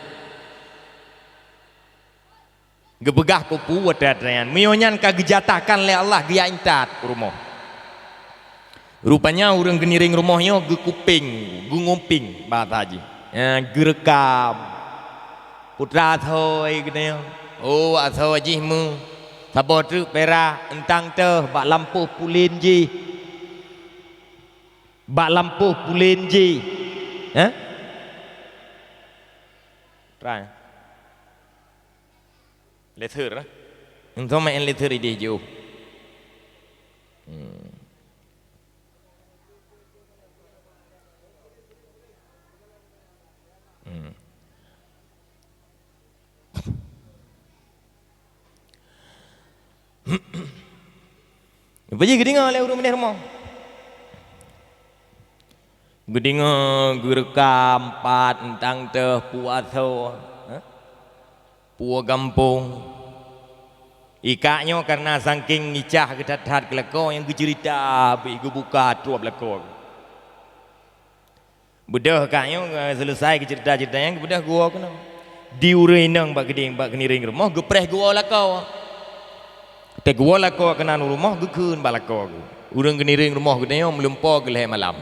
Geupeugah keupeue watée nyan, meunyoe nyan ka geujatahkan lé Allah geujak intat u rumoh. Rupanya ureuëng geuniréng rumoh nyoe geukupéng, geungupéng bahasa jih. Ya, geureukam. Putra asoe geutanyoe. Oh, asoe jih méuh. Saboh treuk pirak, euntang teuh bak lampôh pulen jih. Bak lampôh pulen jih. Eh? Putra. Letter, eh? Entoh main letter idéh jiôh. Hmm. Hmm. Apa jih geudeungoe lé ureuëng binéh rumoh? Geudeungoe geureukam pat euntang teuh peue asoe, eh? Peue gampông. Ikak nyoe kareuna sangking ngicah geutat-that keu lakoe nyang geuceurita habéh geubuka trôp lakoe. Beudôh ka nyoe, eh, seuleusai keu ceurita-ceurita nyan, beudôh geuwoe keunoe. Di ureuëng inong bak keuding, bak keuniréng rumoh, geupreh geuwoe lakoe. Teuh geuwoe lakoe keunan u rumoh, geukheun bak lakoe geuh. Ureuëng keuniréng rumoh geutanyoe meulumpoe keu lhée malam.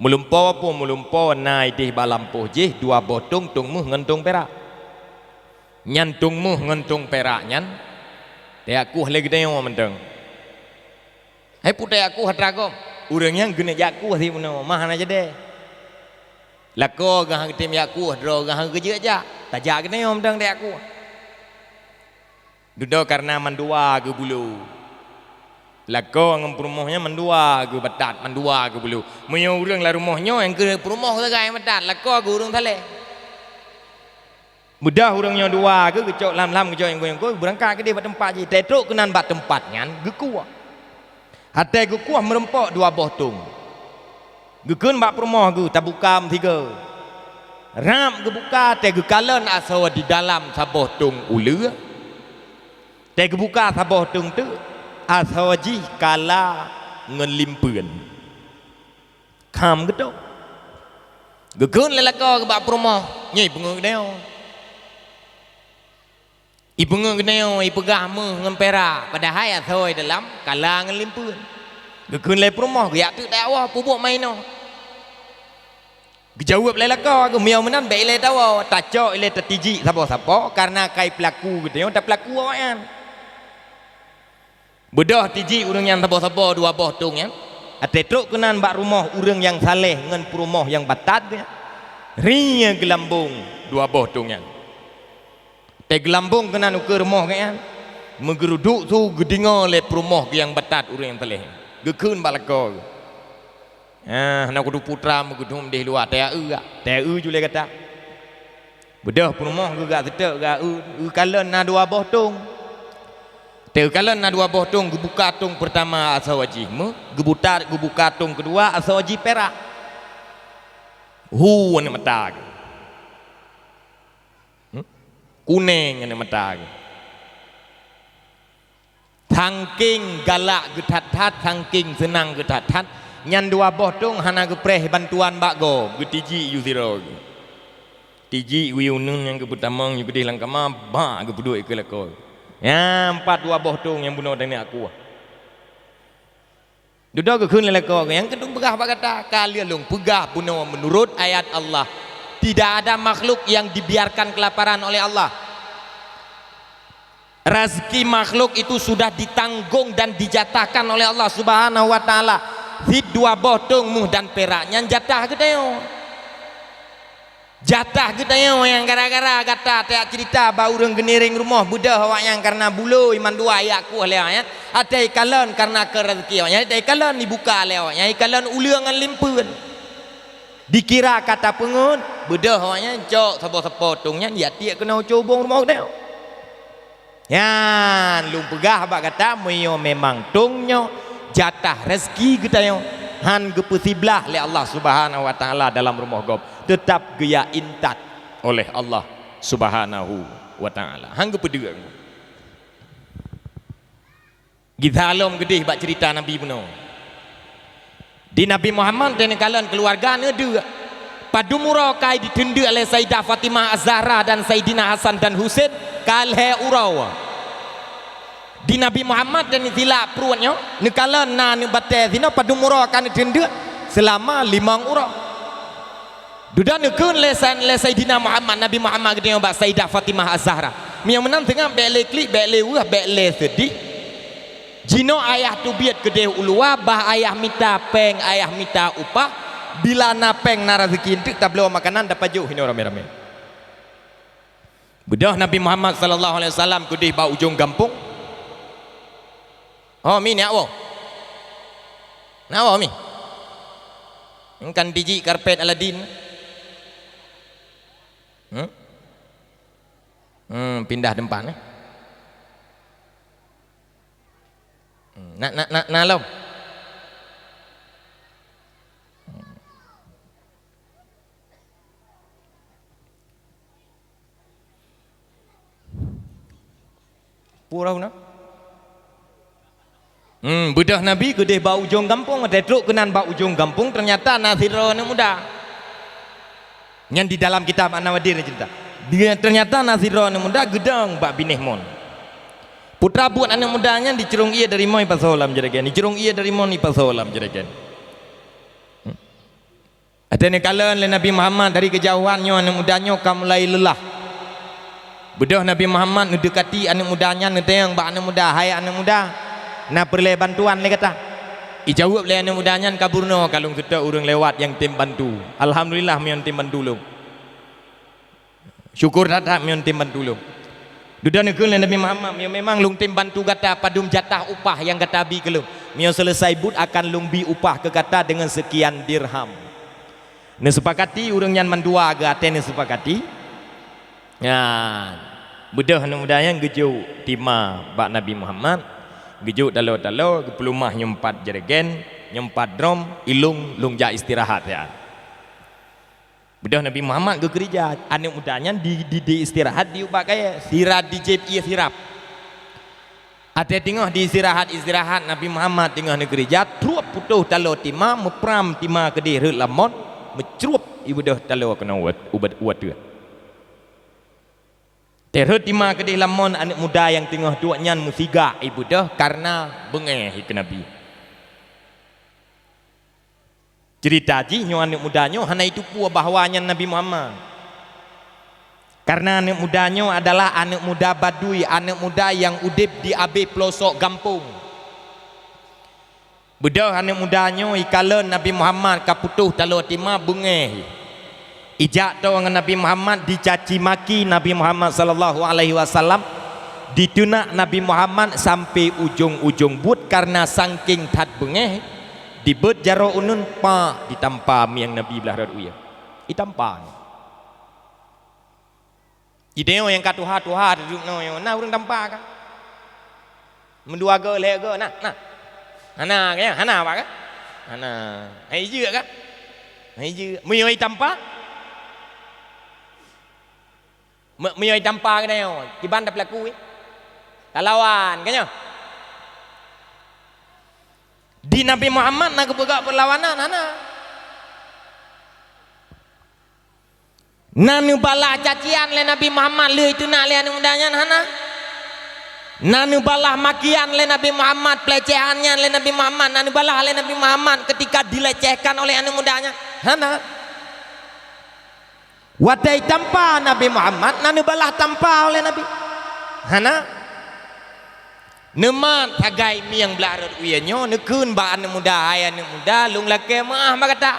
Meulumpoe peue? Meulumpoe na idéh bak lampôh jih dua boh tông, tông méuh ngon tông pirak. Nyan tông méuh ngon tông pirak nyan, tajak kueh lé geutanyoe mantong. Hai peue tajak kueh atra gob? Ureuëng nyan keuneuk jak kueh sibunoe, mah hana jadée. Lakoe geuh han geutem jak kueh, droe geuh han geujak-jak, tajak geutanyoe mantong tajak kueh. Dudoe kareuna mandua geuh bulo. Lakoe ngon peurumoh nyan mandua geuh batat, mandua geuh bulo. Meunyoe ureuëng lam rumoh nyoe nyang keu peurumoh sagai batat, lakoe geuh ureuëng saleh. Beudôh ureuëng nyoe dua geuh geucok lam-lam, geucok nyang goi-nyang goi, beurangkat keudeh bak teumpat jih. Teutrok keunan bak teumpat nyan, geukueh. Watée geukueh meureumpok dua boh tông. Geukheun bak peurumoh geuh, tabuka meusigoe. Rab geubuka, teuh geukalon asoe di dalam saboh tông uleue. Teuh geubuka saboh tông teuk, asoe jih kala ngon limpeuen. Kham geutôk. Geukheun lé lakoe geuh bak peurumoh, nyoe ipeungeut geutanyoe. Ipeungeut geutanyoe, ipeugah méuh ngon pirak, padahai asoe dalam kala ngon limpeuen. Geukheun lé peurumoh, geujak teuk tajak woe, peubuet meuinoe. Geujaweueb lé lakoe geuh, meunyoe meunan bék ilée tawoe, tacok ilée tatijik saboh-saboh, kareuna kai peulaku geutanyoe tapeulaku awaknyan. Beudôh tijik ureuëng nyan saboh-saboh dua boh tông nyan, watée trok keunan bak rumoh ureuëng nyang saleh ngon peurumoh nyang batat geuh nyan, ri geulambong dua boh tông nyan. Watée geulambong keunan ukeue rumoh geuh nyan, meugeuruduk su geudeungoe lé peurumoh geuh nyang batat ureuëng nyang saleh nyan. Geukheun bak lakoe geuh, "Ah, hana kudu putra meugeudum deh luwa, tajak eu gak, tajak eu ju lé gata." Beudôh peurumoh geuh gak seuteuk gak eu, eu kalon na dua boh tông. Teuh kalon na dua boh tông, geubuka tông peurtama asoe jih méuh, geubuta, geubuka tông keudua asoe jih pirak. Hu aneuk mata geuh. Hmm? Kuneng aneuk mata geuh. Sangking galak geuh that-that, sangking seunang geuh that-that, nyan dua boh tông hana geupreh bantuan bak gob, geutijik ju sidroe geuh. Tijik guyue uneun nyang geupeutamong ju keudeh lam kama, bak geupeuduek ikeue lakoe. Nyan pat dua boh tông nyang bunoe dan nyak kuah. Dudoe geukheun lé lakoe geuh, "Nyang keuneuk peugah bak gata, ka lheueh lôn peugah bunoe meunurot ayat Allah. Tidak ada makhluk yang dibiarkan kelaparan oleh Allah. Rezeki makhluk itu sudah ditanggung dan dijatahkan oleh Allah Subhanahu wa Ta'ala. Cit dua boh tông méuh dan pirak nyan jatah geutanyoe. Jatah geutanyoe nyang gara-gara gata tajak ceurita bak ureuëng geuniréng rumoh, beudôh awaknyan kareuna bulo mandua jak kueh lé awaknyan. Watée ikalon kareuna keu rezeki awaknyan, watée ikalon ibuka lé awaknyan, ikalon uleue ngon limpeuen. Dikira ka tapeungeut, beudôh awaknyan cok saboh-saboh tông nyan jak tiek keunoe u cot ubông rumoh geutanyoe." Nyan lôn peugah bak gata, meunyoe memang tông nyoe jatah rezeki geutanyoe, han geupeusiblah lé Allah Subhanahu wa Ta'ala dalam rumoh gob, teutab geujak intat oleh Allah Subhanahu wa Ta'ala. Han geupeudeuk. Gisa lom geudeh bak ceurita Nabi bunoe. Di Nabi Muhammad dan neukalon keuluwarga neudeuk. Padum uroe kai jiteundeuk lé Sayyidah Fatimah Az-Zahra dan Saidina Hasan dan Husein ka lhée uroe. Di Nabi Muhammad dan silak pruet nyoe, neukalon na aneuk batée sinoe padum uroe ka neuteundeuk, seulama limong uroe. Dudoe neukheun lé Sa-, lé Saidina Muhammad, Nabi Muhammad geutanyoe bak Saidah Fatimah Az-Zahra, "Meunyoe meunan teungoh bék lé klik, bék lé weueh, bék lé seudeh. Jinoe ayah teubiet keudeh u luwa, bah ayah mita péng, ayah mita upah. Bila na péng, na raseuki, eunteuk tabloe makanan, tapajoh inoe ramé-ramé." Beudôh Nabi Muhammad sallallahu alaihi wasallam keudeh bak ujong gampông. "Ho, mi, neujak woe. Neujak woe, mi. Nyoe kan dijik karpet Aladin. Hmm? Hmm, pindah teumpat, eh. Hmm, na, na, na, na lom." Pura na? Hmm, beudôh Nabi keudeh bak ujong gampông, watèe trok keunan bak ujong gampông, teunyata na sidroe aneuk muda. Nyan di dalam kitab An-Nawadir cerita. Dia teunyata na sidroe aneuk muda geudong bak binéh mon. Putra buet aneuk muda nyan dicurông ié dari mon ipasoe lam jragen, dicurông ié dari mon ipasoe lam jragen. Watèe neukalon lé Nabi Muhammad dari keujauhan nyoe, aneuk muda nyoe ka mulai leulah. Beudôh Nabi Muhammad neudeukati aneuk muda nyan, neutanyong bak aneuk muda, "Hai aneuk muda, na peureulèe bantuan lé gata?" Ijaweueb lé aneuk muda nyan, "Ka bunoe ka lôn seutôt ureueng lewat nyang tem bantu. Alhamdulillah, meunyoe tem bantu lôn. Syukur that-that meunyoe tem bantu lôn." Dudoe neukheun lé Nabi Muhammad, "Meunyoe memang lôn tem bantu gata, padum jatah upah nyang gata bi keu lôn? Meunyoe seuleusai buet akan lôn bi upah keu gata deungon seukian dirham." Neusepakati ureueng nyan mandua geuh, watèe neusepakati. Nyan, beudôh aneuk muda nyan geujok tima bak Nabi Muhammad, geujok taloe-taloe, geupeulumah nyoe pat jragen, nyoe pat drom, ilôn lôn jak istirahat siat. Beudôh Nabi Muhammad geukeurija, aneuk muda nyan di, di, di istirahat di ubat kayèe, sira di jieb ié sirab. Watèe teungoh di istirahat-istirahat Nabi Muhammad teungoh neukeurija, truep putôh taloe tima, meupram tima keudeh rhot lam mon, meucruep ibeudôh taloe keunoe ubat, ubat, ubat teuk. Teurhot tima keudeh lam mon, aneuk muda nyang teungoh duek nyan meusigak ibeudôh kareuna beungèh keu Nabi. Ceurita jih nyoe, aneuk muda nyoe hana jiteupeue bahwa nyan Nabi Muhammad. Kareuna aneuk muda nyoe adalah aneuk muda badui, aneuk muda nyang udeb di abéh peulosok gampông. Beudôh aneuk muda nyoe ikalon Nabi Muhammad ka putôh taloe tima, beungèh. Ijak toe ngon Nabi Muhammad, dicaci maki Nabi Muhammad sallallahu alaihi wasallam, diteunak Nabi Muhammad sampoe ujong-ujong buet kareuna sangkeng that beungèh, dibeuet jaroe uneun, pak, ditampa mieng Nabi blah rot u ié. Ditampa. Jideungoe nyang ka tuha-tuha dudoe nyoe, na ureueng tampa ka? Meudua goe, lhèe goe, na, na. Hana ka, hana bak ka? Hana. Hai jeuet ka? Hai jeuet. Meunyoe jitampa? Me-, meunyoe jitampa geutanyoe, kiban tapeulaku, eh? Talawan, ka nyoe? Di Nabi Muhammad na geupeugah peulawanan? Hana. Na neubalah cacian lé Nabi Muhammad lheueh teunak lé aneuk muda nyan? Hana. Na neubalah makian lé Nabi Muhammad, pelecehan nyan lé Nabi Muhammad, na neubalah lé Nabi Muhammad ketika dilecehkan oleh aneuk muda nyan? Hana. Watèe jitampa Nabi Muhammad, na neubalah tampa oleh Nabi? Hana. Neumat sagai mieng blah rot u ié nyoe, neukheun bak aneuk muda, "Hai aneuk muda, lôn lakèe meu'ah bak gata.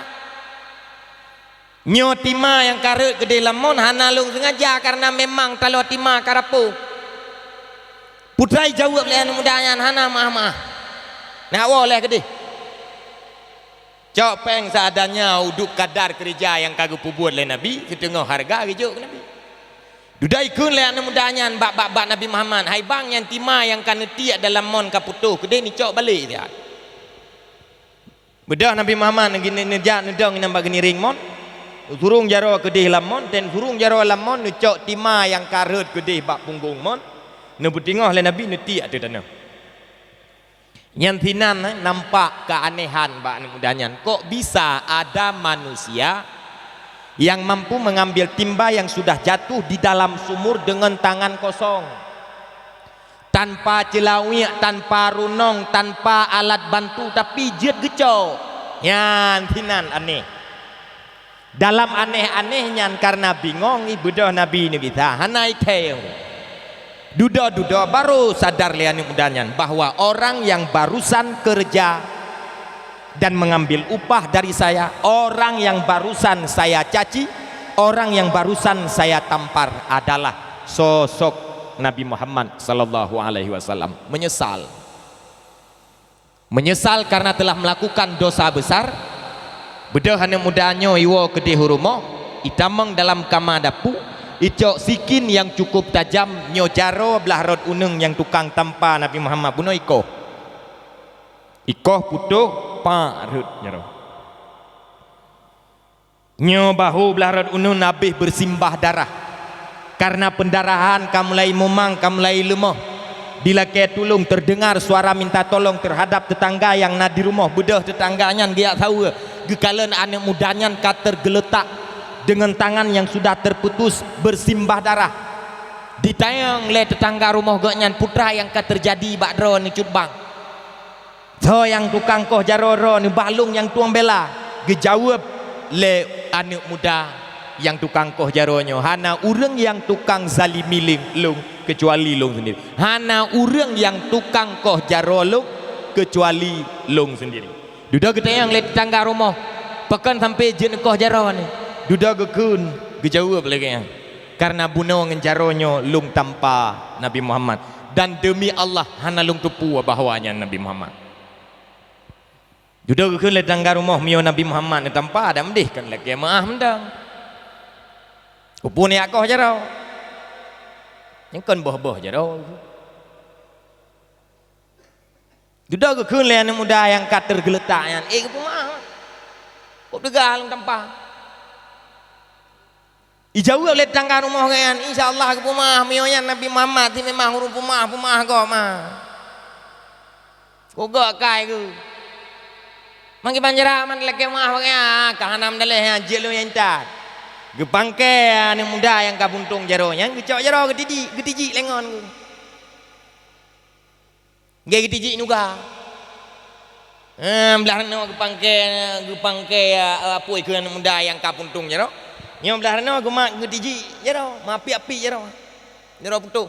Nyoe tima nyang ka rhot keudeh lam mon hana lôn seungaja, kareuna memang taloe tima ka rapoh." Peue jaweueb lé aneuk muda nyan, "Hana meu'ah-meu'ah. Neuwoe lé keudeh." Cok pèng seadanya udeb kadar keureuja nyang ka geupeubuet lé Nabi, siteungoh hareuga geujok keu Nabi. Dudoe ikheun lé aneuk muda nyan bak, bak, bak Nabi Muhammad, "Hai bang, nyan tima nyang ka neutiek dalam mon ka putôh, keudeh neucok balek siat." Beudôh Nabi Muhammad neugi-, neujak neudong inan bak geuniréng mon, neusurong jaroe keudeh lam mon, dan surong jaroe lam mon neucok tima nyang ka rhot keudeh bak punggong mon, neupeuteungoh lé Nabi, neutiek ateueh tanoh. Nyan sinan, eh, nampak keuanehan bak aneuk muda nyan. Kok bisa ada manusia yang mampu mengambil timba yang sudah jatuh di dalam sumur dengan tangan kosong? Tanpa ceulawiek, tanpa runong, tanpa alat bantu, tapi jeuet geucok. Nyan sinan aneh. Dalam aneh-aneh nyan, kareuna bingong, ibeudôh Nabi neugisa, hana ithèe. Dudoe-dudoe baru sadar lé aneuk muda nyan bahwa orang yang barusan kerja dan mengambil upah dari saya, orang yang barusan saya caci, orang yang barusan saya tampar adalah sosok Nabi Muhammad sallallahu alaihi wasallam. Menyesal. Menyesal karena telah melakukan dosa besar, beudôh aneuk muda nyoe iwoe keudeh u rumoh, itamong dalam kama dapu, icok sikin nyang cukup tajam, nyoe jaroe blah rot uneung nyang tukang tampa Nabi Muhammad bunoe ikoh. Ikoh putôh, pak rhot jaroe. Nyoe bahu blah rot uneun habéh beusimbah darah. Kareuna peundarahan ka mulai mumang, ka mulai leumoh. Dilakée tulông, terdengar suara minta tolong terhadap tetangga nyang na di rumoh. Beudôh tetangga nyan geujak saweue, geukalon aneuëk muda nyan ka teugeuleutak deungon tangan nyang sudah terputus bersimbah darah. Ditanyong lé tetangga rumoh gobnyan, "Peue nyang ka teujadi bak droeneuh cut bang? Soe nyang tukang koh jaroe droeneuh, bah lôn nyang tueng bela?" Geujaweueb lé aneuëk muda nyang tukang koh jaroe nyoe, "Hana ureuëng nyang tukang zalimi lé-, lôn keucuali lôn sendiri. Hana ureuëng nyang tukang koh jaroe lôn keucuali lôn sendiri." Dudoe geutanyong lé tetangga rumoh, "Pakon sampoe jeuet neukoh jaroe neuh?" Dudoe geukheun, geujaweueb lagée nyan, "Kareuna bunoe ngon jaroe nyoe lôn tampa Nabi Muhammad, dan deumi Allah hana lôn teupeu bahwa nyan Nabi Muhammad." Dudoe geukheun lé tetangga rumoh, "Meunyoe Nabi Muhammad neutampa, dan meudeh kon lakée meuáh mantong. Keupeue neujak koh jaroe? Nyan kon boh-boh jaroe." Dudoe geukheun lé aneuëk muda nyang ka teugeuleutak nyan, "Eh, keupeue meuáh? Kok teuga lôn tampa?" Ijaweueb lé tetangga rumoh gobnyan, "Insya Allah keupeue meuáh, meunyoe nyan Nabi Muhammad, si memang ureuëng peumeuáh-peumeuáh gob mah. Kok gok kai geuh. Mangke banjara man lakée meuáh bak nyan, ka hana meudaleh nyan, jeuet lôn nyang intat." Geupangke aneuëk muda nyang ka puntông jaroe nyan, geucok jaroe geutijik, geutijik lé ngon geuh. Geuh geutijik nuga. Eh, blah reunoe geupangke, geupangke, eh, apui keu aneuëk muda nyang ka puntông jaroe. Nyoe blah reunoe geumat geutijik jaroe, meuapi-api jaroe. Jaroe putôh.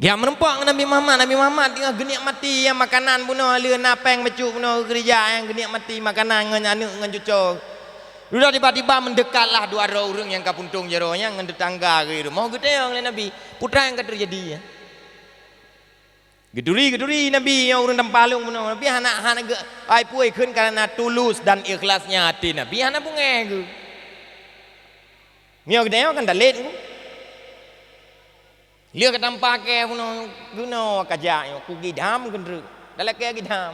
Geujak meurumpok ngon Nabi Muhammad. Nabi Muhammad teungoh geunikmati nyang makanan bunoe, le na péng bacut bunoe, geukeurija nyang geunikmati makanan ngon aneuëk ngon cucoe. Dudoe tiba-tiba meudekatlah dua droe ureuëng nyang ka puntông jaroe nyan ngon tetangga geuh rumoh, geutanyong lé Nabi, "Peue nyang ka teujadi nyan?" Geuturi, geuturi Nabi, "Nyoe ureuëng tampa lôn bunoe." Nabi hana, hana geu-, ai peue kheun, kareuna tulus dan ikhlasnya até Nabi hana beungéh geuh. Nyoe geutanyoe kan dalét geuh. Lheueh ka tampa kée bunoe, geunoe ka jak nyoe, ku gidam geundreuk. Talakée gidam.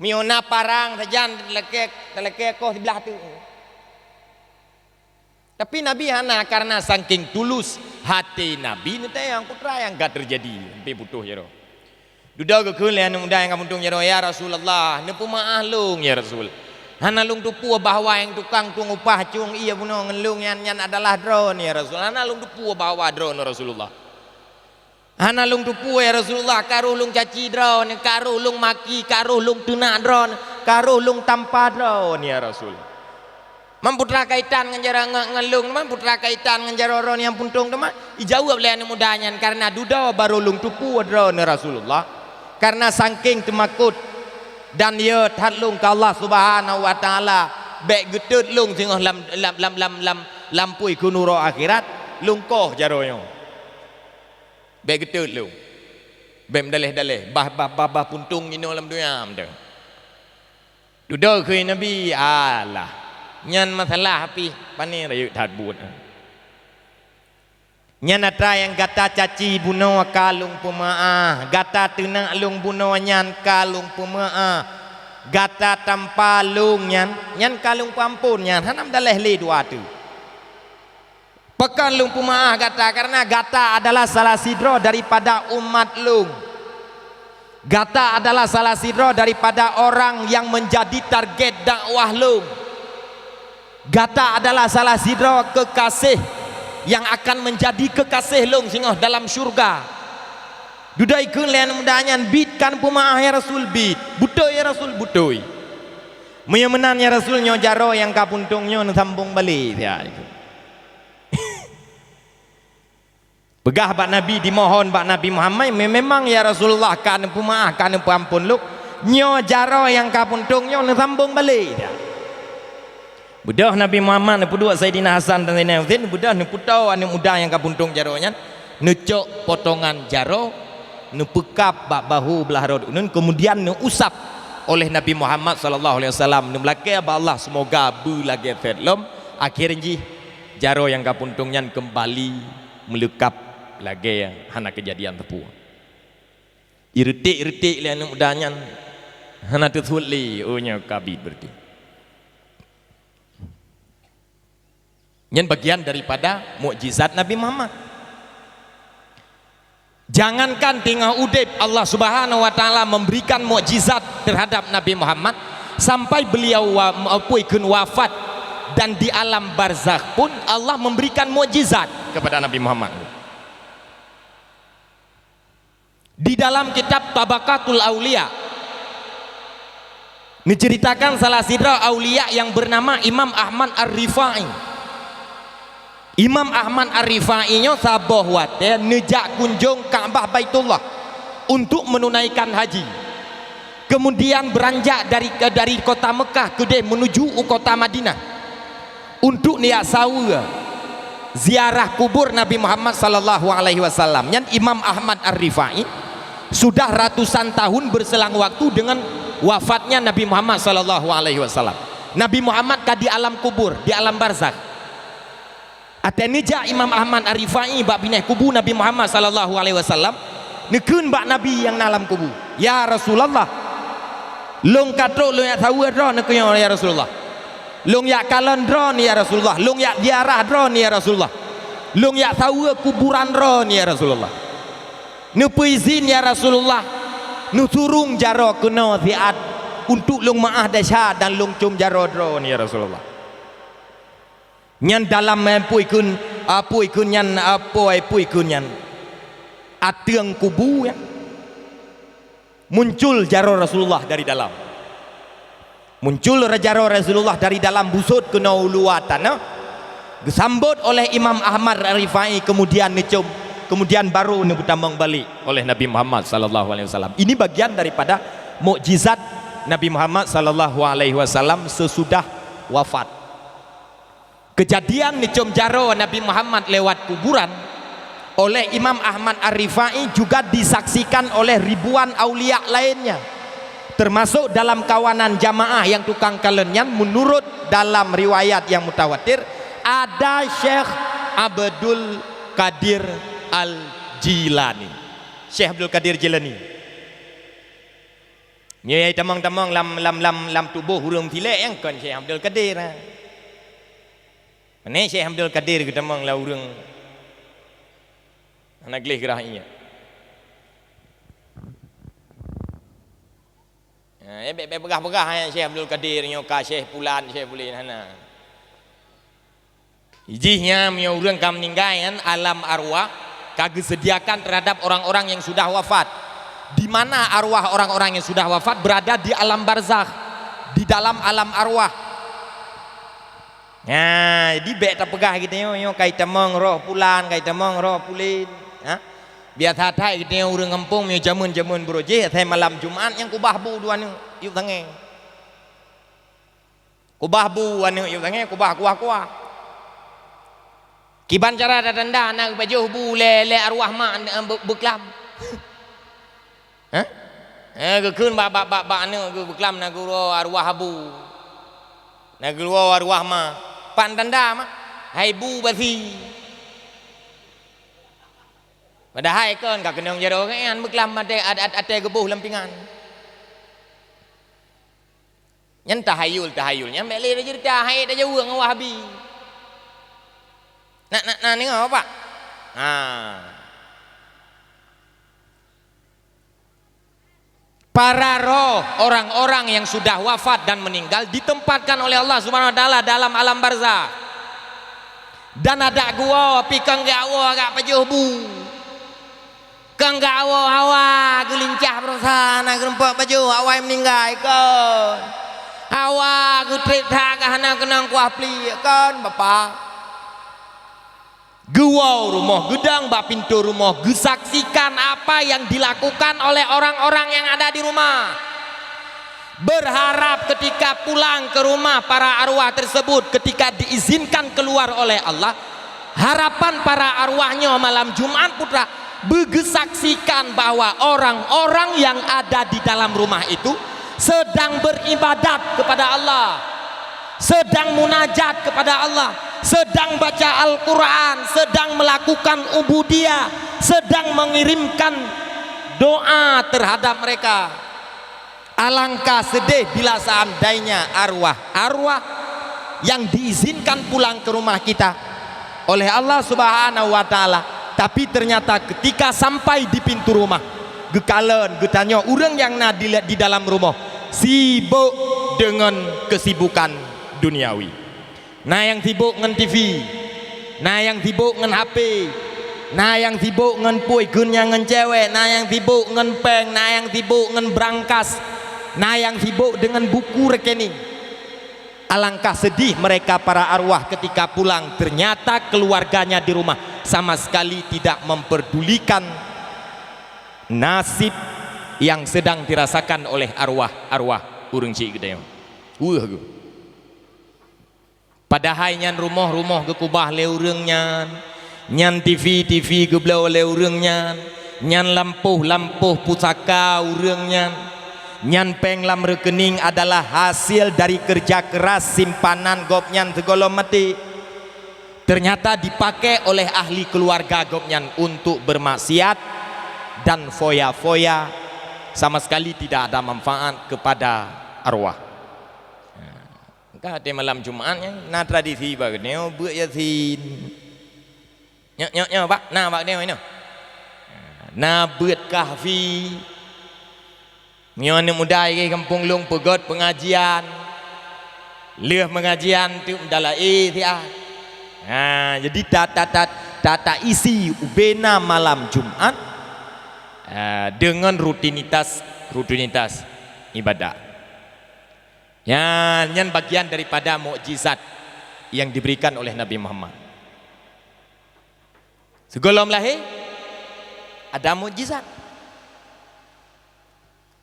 Meunyoe na parang sajan talakée, talakée koh siblah teuk. Tapi Nabi hana, kareuna saking tulus até Nabi neutanyong, "Peue nyang ka teujadi?" Sampoe putôh jaroe. Dudoe geukheun lé aneuëk muda nyang ka puntông jaroe, "Ya Rasulullah, neupeumeuáh lôn, ya Rasul. Hana lôn teupeu bahwa nyang tukang tueng upah, cueng ié bunoe ngon lôn nyan, nyan adalah droeneuh, ya Rasul. Hana lôn teupeu bahwa droeneuh, Rasulullah. Hana lôn teupeu, ya Rasulullah, ka roh lôn caci droeneuh, ka roh lôn maki, ka roh lôn teunak droeneuh, ka roh lôn tampa droeneuh, ya Rasul. Man peue kaitan ngon jaroe ngon, ngon lôn, man peue kaitan ngon jaroe droeneuh nyang puntông teuma?" Ijaweueb lé aneuëk muda nyan, "Kareuna dudoe barô lôn teupeu droeneuh, Rasulullah. Kareuna saking teumakot dan yö that lôn keu Allah Subhanahu wa Taala, bék geutot lôn singoh lam, lam, lam, lam, lam, lam apui keunoe uroe akhirat, lôn koh jaroe nyoe. Bék geutot lôn. Bék meudaleh-daleh, bah, bah, bah, bah puntông inoe lam donya mantong." Dudoe kheun Nabi, "Alah, nyan masalah pih, pane rayeuk that buet. Nyan atra nyang gata caci bunoe ka lôn peumeuáh, gata teunak lôn bunoe nyan ka lôn peumeuáh, gata tampa lôn nyan, nyan ka lôn peuamphon, nyan hana meudaleh lé dua teuk. Pakon lôn peumeuáh gata? Kareuna gata adalah salah sidroe daripada umat lôn. Gata adalah salah sidroe daripada orang nyang meunjadi target dakwah lôn. Gata adalah salah sidroe keukaséh nyang akan meunjadi keukaséh lôn singoh dalam syeuruga." Dudoe kheun lé aneuëk muda nyan, "Biet ka neupeumeuáh, ya Rasul, biet. Beutôi, ya Rasul, beutôi. Meunyoe meunan, ya Rasul, nyoe jaroe nyang ka puntông nyoe neusambong balek siat." Peugah bak Nabi, dimohon bak Nabi Muhammad, "Me-, memang ya Rasulullah ka neupeumeuáh, ka neupeuamphon lôn, nyoe jaroe nyang ka puntông nyoe neusambong balek." Beudôh Nabi Muhammad neupeuduek Saidina Hasan dan Saidina Husein, beudôh neupeutoe aneuëk muda nyang ka puntông jaroe nyan, neucok potongan jaroe, neupeukab bak bahu blah rot uneun, keumudian neuusab oleh Nabi Muhammad sallallahu alaihi wasallam, neumeulakée bak Allah seumoga beu lagée that lom, akhé jih jaroe nyang ka puntông nyan keumbali meuleukab lagée hana keujadian teupeu. Ireutek-reutek lé aneuëk muda nyan, hana teusuet lé, oh, nyoe ka biet beureuti. Nyan bagian daripada mukjizat Nabi Muhammad. Jangankan teungoh udeb, Allah Subhanahu wa Taala memberikan mukjizat terhadap Nabi Muhammad, sampai beliau wa-, apui kheun wafat dan di alam barzakh pun Allah memberikan mukjizat kepada Nabi Muhammad. Di dalam kitab Tabaqatul Auliya, neuceuritakan salah sidroe aulia nyang beunama Imam Ahmad Ar-Rifai. Imam Ahmad Ar-Rifai nyoe saboh watée neujak kunjong Ka'bah Baitullah untuk menunaikan haji. Kemudian beranjak dari, dari kota Mekah keudeh menuju u kota Madinah untuk neujak saweue ziarah kubur Nabi Muhammad sallallahu alaihi wasallam. Nyan Imam Ahmad Ar-Rifai sudah ratusan tahun berselang waktu dengan wafatnya Nabi Muhammad sallallahu alaihi wasallam. Nabi Muhammad ka di alam kubur, di alam barzakh. Watée neujak Imam Ahmad Ar-Rifai bak binéh kubu Nabi Muhammad sallallahu alaihi wasallam, neukheun bak Nabi nyang na lam kubu, "Ya Rasulullah, lôn ka trok lôn jak saweue droeneuh keunoe, ya Rasulullah. Lôn jak kalon droeneuh, ya Rasulullah. Lôn jak ziarah droeneuh, ya Rasulullah. Lôn jak saweue kuburan droeneuh, ya Rasulullah. Neupeuizin, ya Rasulullah, neusurong jaroe keunoe siat untuk lôn meuáh desya dan lôn com jaroe droeneuh, ya Rasulullah." Nyan dalam, eh, apui kheun, apui kheun nyan, apui, apui kheun nyan, ateueng kubu nyan, muncul jaroe Rasulullah dari dalam. Muncul jaroe Rasulullah dari dalam, busot keunoe u luwa tanoh, geusambot oleh Imam Ahmad Ar-Rifai, kemudian neucom, kemudian baru neupeutamong balik oleh Nabi Muhammad sallallahu alaihi wasallam. Ini bagian daripada mukjizat Nabi Muhammad sallallahu alaihi wasallam sesudah wafat. Kejadian neucom jaroe Nabi Muhammad lewat kuburan oleh Imam Ahmad Ar-Rifai juga disaksikan oleh ribuan aulia lainnya, termasuk dalam kawanan jamaah nyang tukang kalon nyan. Menurut dalam riwayat nyang mutawatir, ada Syekh Abdul Qadir Al-Jilani. Syekh Abdul Qadir Jilani. Nyoe tamong-tamong lam, lam, lam, lam tuboh ureuëng tilek nyang kon Syekh Abdul Qadir. Meunan Syekh Abdul Qadir geutamong lam ureuëng hana gleh geurah ingat. Ha, eh, bék, bék peugah-peugah, eh, Syekh Abdul Qadir nyoe ka Syekh Pulan, Syekh Pulan, hana. Jih nyan meunyoe ureuëng ka meuninggai nyan, alam arwah ka geuseudiakan terhadap orang-orang yang sudah wafat. Di mana arwah orang-orang yang sudah wafat berada? Di alam barzakh, di dalam alam arwah. Nah, jadi bék tapeugah geutanyoe, nyoe ka itamong roh pulan, ka itamong roh pulen. Ha? Biasa that geutanyoe ureuëng gampông meunyoe jamén-jamén beurojéh, asai malam Jumat nyang kubah bu dua neuk, yub tangée. Kubah bu aneuëk yub tangée, kubah kuah-kuah. Kiban cara tatanda na geupajoh bu lé, lé arwah mak, eh, be-, beuklam? Hah? Eh, geukheun bak, bak, bak, bak aneuëk geuh beuklam na geuwoe arwah abu. Na geuwoe arwah ma. Pan tanda ma? Hai bu basi. Padahai kon ka keunong jaroe nyan beuklam atée, at-, at-, atée geuboh lam pingan. Nyan tahayul-tahayul nyan bék lé tajeurita, hai tajaweueng ngon Wahabi. Nak, nak, nak deungoe, Bapak? Ha. Para roh orang-orang yang sudah wafat dan meninggal ditempatkan oleh Allah Subhanahu wa Taala dalam alam barzakh. Dan adak geuwoe pih kon geuwoe agak pajoh bu. Kon geuwoe hawa geulincah beurosa na geurumpok pajoh awai meuninggai kon. Hawa geutreb that ka hana keunong kuah pliek kon, Bapak. Geuwoe rumoh geudong bak pintoe rumoh geusaksikan apa yang dilakukan oleh orang-orang yang ada di rumah. Berharap ketika pulang ke rumah para arwah tersebut, ketika diizinkan keluar oleh Allah, harapan para arwah nyoe malam Jumat putra beugeusaksikan bahwa orang-orang yang ada di dalam rumah itu sedang beribadat kepada Allah, sedang munajat kepada Allah, sedang baca Al-Quran, sedang melakukan ubudiyah, sedang mengirimkan doa terhadap mereka. Alangkah sedih bila seandainya arwah-arwah yang diizinkan pulang ke rumah kita oleh Allah Subhanahu wa Ta'ala Tapi ternyata ketika sampai di pintu rumah, geukalon, geutanyoe ureuëng nyang na di, di dalam rumoh sibok deungon kesibukan duniawi. Na nyang sibok ngon T V, na nyang sibok ngon H P, na nyang sibok ngon pui, kheun nyang ngon cewek, na nyang sibok ngon péng, na nyang sibok ngon brankas, na nyang sibok deungon buku rekening. Alangkah sedih mereka para arwah ketika pulang, ternyata keluarganya di rumah sama sekali tidak memperdulikan nasib yang sedang dirasakan oleh arwah-arwah ureuëng syik geutanyoe. Weueh geuh. Padahai nyan rumoh-rumoh geukubah lé ureuëng nyan, nyan T V-T V geubloe lé ureuëng nyan, nyan lampôh-lampôh pusaka ureuëng nyan, nyan péng lam rekening adalah hasil dari kerja keras simpanan gobnyan sigohlom maté. Ternyata dipakai oleh ahli keluarga gobnyan untuk bermaksiat dan foya-foya, sama sekali tidak ada manfaat kepada arwah. Ka até malam Jumat nyan na tradisi bak geutanyoe beuet Yasin. Nyoe, nyoe, nyoe, Pak, na bak geutanyoe nyoe. Na beuet Kahfi. Nyoe aneuk muda di gampông lôn peugöt pengajian. Lheueh pengajian tu meudalah, eh, siat. Ha, jadi ta, ta, ta, ta, ta isi ubena malam Jumat, eh, dengan rutinitas, rutinitas ibadah. Nyan, nyan bagian daripada mukjizat yang diberikan oleh Nabi Muhammad. Sigohlom lahé, ada mukjizat.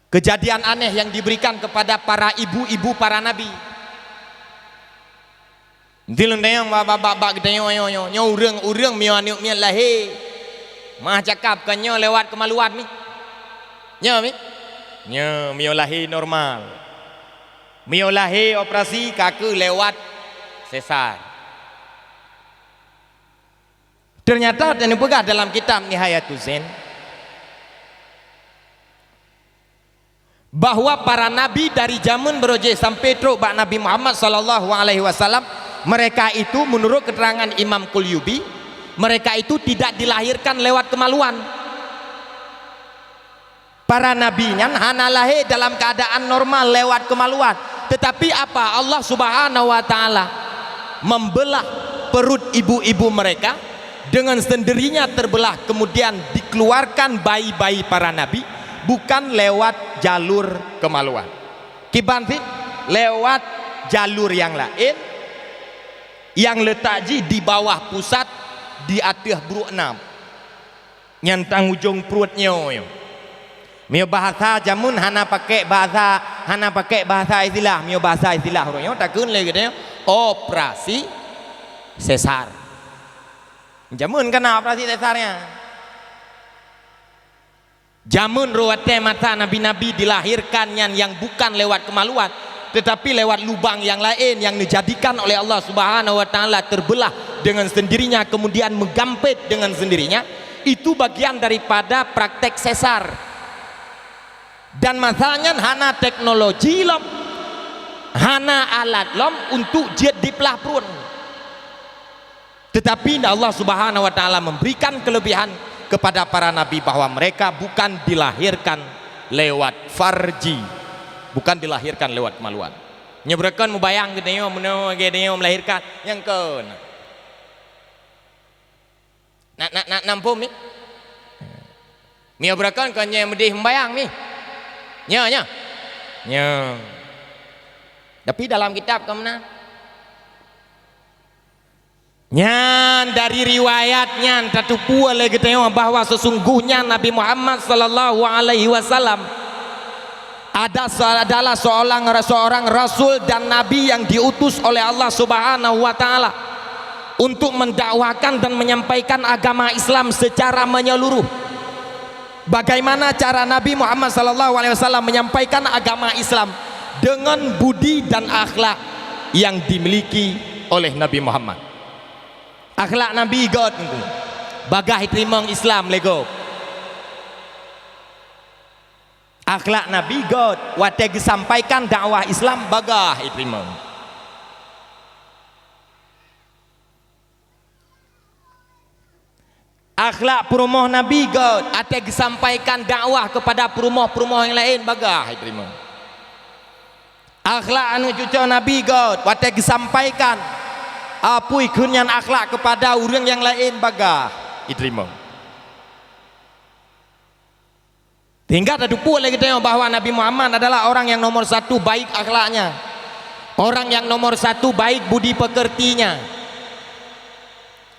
Kejadian aneh yang diberikan kepada para ibu-ibu para nabi. Nti lôn tanyong bak, bak, bak, bak geutanyoe, nyoe, nyoe, nyoe ureuëng, ureuëng meunyoe aneuk miet lahé, meuah cakap kon nyoe lewat kemaluan mi. Nyoe mi? Nyoe, meunyoe lahé normal. Meunyoe lahé operasi, ka keuh lewat sesar. Ternyata, dan dipeugah dalam kitab Nihayatuz Zain, bahwa para nabi dari zaman beurojéh sampai trok bak Nabi Muhammad sallallahu alaihi wasallam, mereka itu, menurut keterangan Imam Qulyubi, mereka itu tidak dilahirkan lewat kemaluan. Para nabi nyan hana lahé dalam keuadaan normal lewat keumaluan. Teutapi apa? Allah Subhanahu wa Ta'ala membelah perut ibu-ibu mereka, dengan sendirinya terbelah, kemudian dikeluarkan bayi-bayi para nabi, bukan lewat jalur keumaluan. Kiban sih? Lewat jalur nyang laén, nyang leutak jih di bawah pusat, di ateueh bruek nam. Nyan tang ujong pruet nyoe. Meunyoe bahasa jameun hana pakai bahasa, hana pakai bahasa istilah. Meunyoe bahasa istilah uroe nyoe takheun lé geutanyoe operasi sesar. Jameun ka na operasi sesar nyan. Jameun rot watée masa nabi-nabi dilahirkan nyan nyang bukan lewat keumaluan, teutapi lewat lubang nyang laén nyang neujadikan oleh Allah Subhanahu wa Ta'ala terbelah dengan sendirinya, kemudian meugampét dengan sendirinya, itu bagian daripada praktek sesar. Dan masa nyan hana teknologi lom, hana alat lom untuk jeuet diplah pruet. Teutapi Allah Subhanahu wa Ta'ala memberikan kelebihan kepada para nabi bahwa mereka bukan dilahirkan lewat farji, bukan dilahirkan lewat keumaluan. Nyoe beureukan mubayang geutanyoe, meunyoe geutanyoe melahirkan, nyang kon. Nak, nak, nak nampôm ni. Nyoe beureukan kon nyang meudeh mubayang ni. Nyoe, nyoe. Nyoe. Tapi dalam kitab ka meunan. Nyan dari riwayat nyan tateupeue lé geutanyoe bahwa sesungguhnya Nabi Muhammad sallallahu alaihi wasallam ada, adalah seorang, seorang rasul dan nabi yang diutus oleh Allah Subhanahu wa Ta'ala untuk mendakwahkan dan menyampaikan agama Islam secara menyeluruh. Bagaimana cara Nabi Muhammad sallallahu alaihi wasallam menyampaikan agama Islam? Dengan budi dan akhlak yang dimiliki oleh Nabi Muhammad. Akhlak Nabi göt, bagah jiteurimong Islam lé gob. Akhlak Nabi göt, watée geusampaikan dakwah Islam, bagah jiteurimong. Akhlak peurumoh Nabi göt, watée geusampaikan dakwah keupada peurumoh-peurumoh nyang laén bagaih jiteurimong. Akhlak aneuëk cucoe Nabi göt, watée geusampaikan apui kheun nyan akhlak keupada ureuëng nyang laén bagaih jiteurimong. Sehingga tateupeue lé geutanyoe bahwa Nabi Muhammad adalah orang yang nomor satu baik akhlaknya, orang yang nomor satu baik budi pekertinya.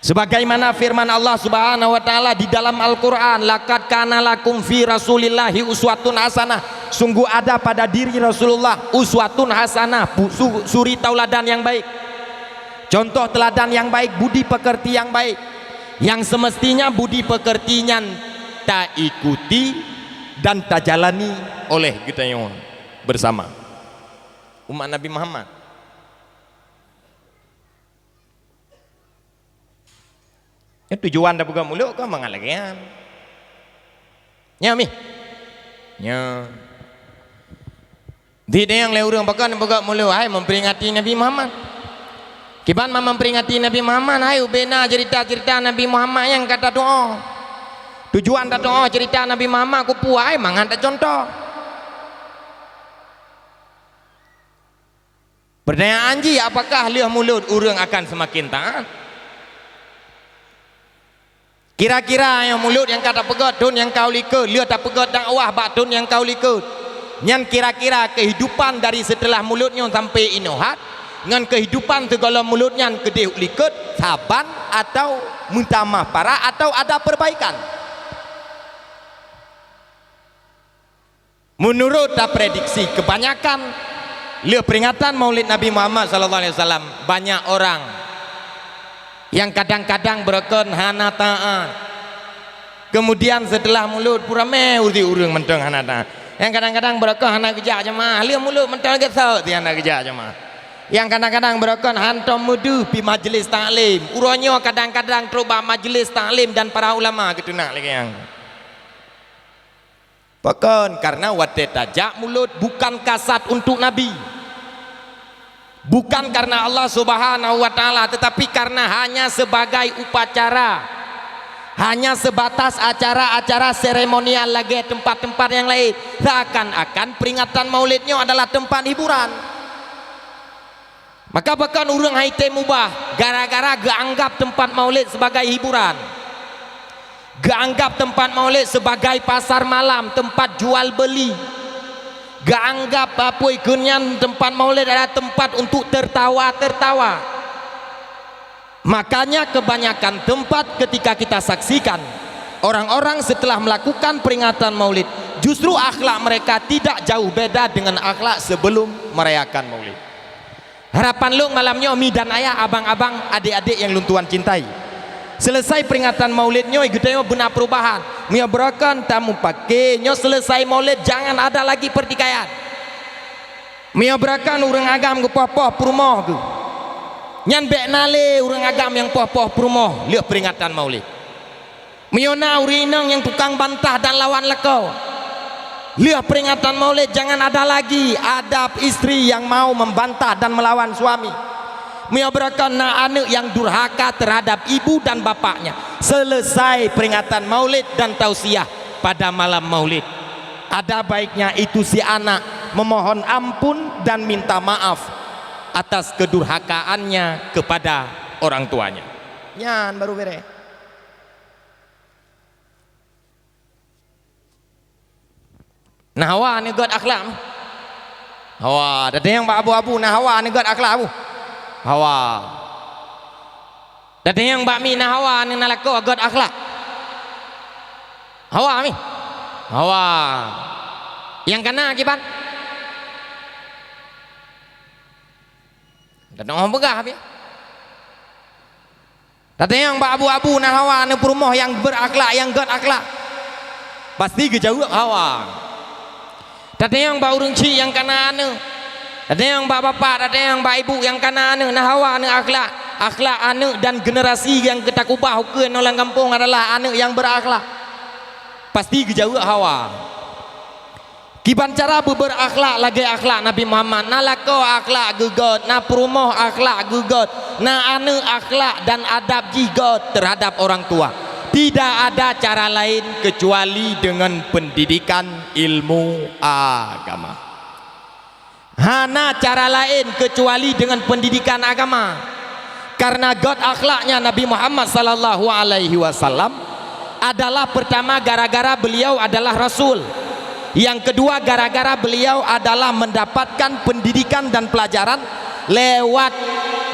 Sebagaimana firman Allah Subhanahu wa Ta'ala di dalam Al-Quran, "Laqad kana lakum fi Rasulillahi uswatun hasanah." Sungguh ada pada diri Rasulullah uswatun hasanah, pu-, su-, suri tauladan yang baik. Contoh teladan yang baik, budi pekerti yang baik, yang semestinya budi pekerti nyan taikuti dan tajalani oleh geutanyoe bersama umat Nabi Muhammad. Nyoe tujuan tapeugah mulod kon mangat lagée nyan. Nyoe mih. Nyoe. Di deungon lé ureuëng pakon peugah mulod hai memperingati Nabi Muhammad. Kiban ma memperingati Nabi Muhammad, hai ubena cerita-cerita Nabi Muhammad nyang ka tatuoh. Tujuan tatuoh cerita Nabi Muhammad keupeue hai mangat tacontoh. Pertanyaan jih, apakah lheueh mulod ureuëng akan semakin taat? Kira-kira nyoe mulod nyang ka tapeugét thon nyang ka u likot, lheueh tapeugét dakwah bak thon nyang ka u likot, nyan kira-kira keuhidupan dari seuteulah mulod nyoe sampai inoe that, ngon keuhidupan sigohlom mulod nyan keudeh u likot saban atawa meutamah parah atawa ada perbaikan? Meunurot taprediksi keubanyakan, lheueh peuringatan Maulid Nabi Muhammad sallallahu alaihi wasallam, banyak orang nyang kadang-kadang beureukan hana taát. Keumudian seuteulah mulod peuramé uzi ureuëng mantong hana taát. Nyang kadang-kadang beureukan hana geujak jeumaáh, lheueh mulod mantong lagée sot hana geujak jeumaáh. Nyang kadang-kadang beureukan hantom meudeuh pi majeulis taklim. Uroe nyoe kadang-kadang trok bak majeulis taklim dan para ulama geuteunak lagée nyan. Pakon? Karena watée tajak mulod bukan kasat untuk Nabi, bukan karena Allah Subhanahu wa Ta'ala, tetapi karena hanya sebagai upacara, hanya sebatas acara-acara seremonial lagée tempat-tempat nyang laén, seakan-akan peringatan Maulid nyoe adalah tempat hiburan. Maka pakon ureuëng hai tém ubah gara-gara geuanggab teumpat maulid sibagai hiburan, geuanggab teumpat maulid sibagai pasar malam, teumpat jual beuli, geuanggab apui kheun nyan teumpat maulid adalah teumpat untuk tertawa-tertawa. Makanya kebanyakan tempat ketika kita saksikan, orang-orang setelah melakukan peringatan maulid, justru akhlak mereka tidak jauh beda dengan akhlak sebelum merayakan maulid. Harapan lôn malam nyoe, mi dan ayah, abang-abang, adik-adik nyang lôn tuan cintai, seuleusai peuringatan maulid nyoe geutanyoe beuna peurubahan. Meunyoe beureukan tameupaké nyoe seuleusai maulid, jangan ada lagi pertikaian. Meunyoe beureukan ureuëng agam geupoh-poh peurumoh geuh, nyan bék na lé ureuëng agam nyang poh-poh peurumoh lheueh peuringatan maulid. Meunyoe na ureuëng inong nyang tukang bantah dan lawan lakoe, lheueh peuringatan maulid jangan ada lagi adab istri yang mau membantah dan melawan suami. Meunyoe beureukan na aneuëk nyang durhaka terhadap ibu dan bapaknya, seuleusai peuringatan maulid dan tausiah pada malam maulid, ada baiknya itu si anak memohon ampun dan minta maaf atas kedurhakaannya kepada orang tuanya. Nyan baru beres. Na hawa neugét akhlak mih. Hawa, tatanyong bak abu-abu, na hawa neugét akhlak abu. Hawa. Tatanyong bak mi, na hawa neuna lakoe gét akhlak. Hawa mih. Hawa. Nyang kana kiban? Tatanyong peugah pih. Tatanyong bak abu-abu na hawa neupeurumoh nyang berakhlak, nyang gét akhlak? Pasti geujaweueb hawa. Tatanyong bak ureuëng chik nyang kana aneuëk. Tatanyong bak bapak, tatanyong bak ibu nyang kana aneuëk, na hawa aneuëk akhlak? Akhlak aneuëk dan generasi nyang geutakubah ukeue nyoe lam gampông adalah aneuëk nyang berakhlak. Pasti geujaweueb hawa. Kiban cara beubeurakhlak lagée akhlak Nabi Muhammad, na lakoe akhlak geugét, na peurumoh akhlak geugét, na aneuëk akhlak dan adab jih gét terhadap orang tua. Tidak ada cara lain kecuali dengan pendidikan ilmu agama. Hana cara laén keucuali deungon peundidikan agama. Karena göt akhlaknya Nabi Muhammad sallallahu alaihi wasallam adalah pertama gara-gara beliau adalah rasul. Yang kedua gara-gara beliau adalah mendapatkan pendidikan dan pelajaran lewat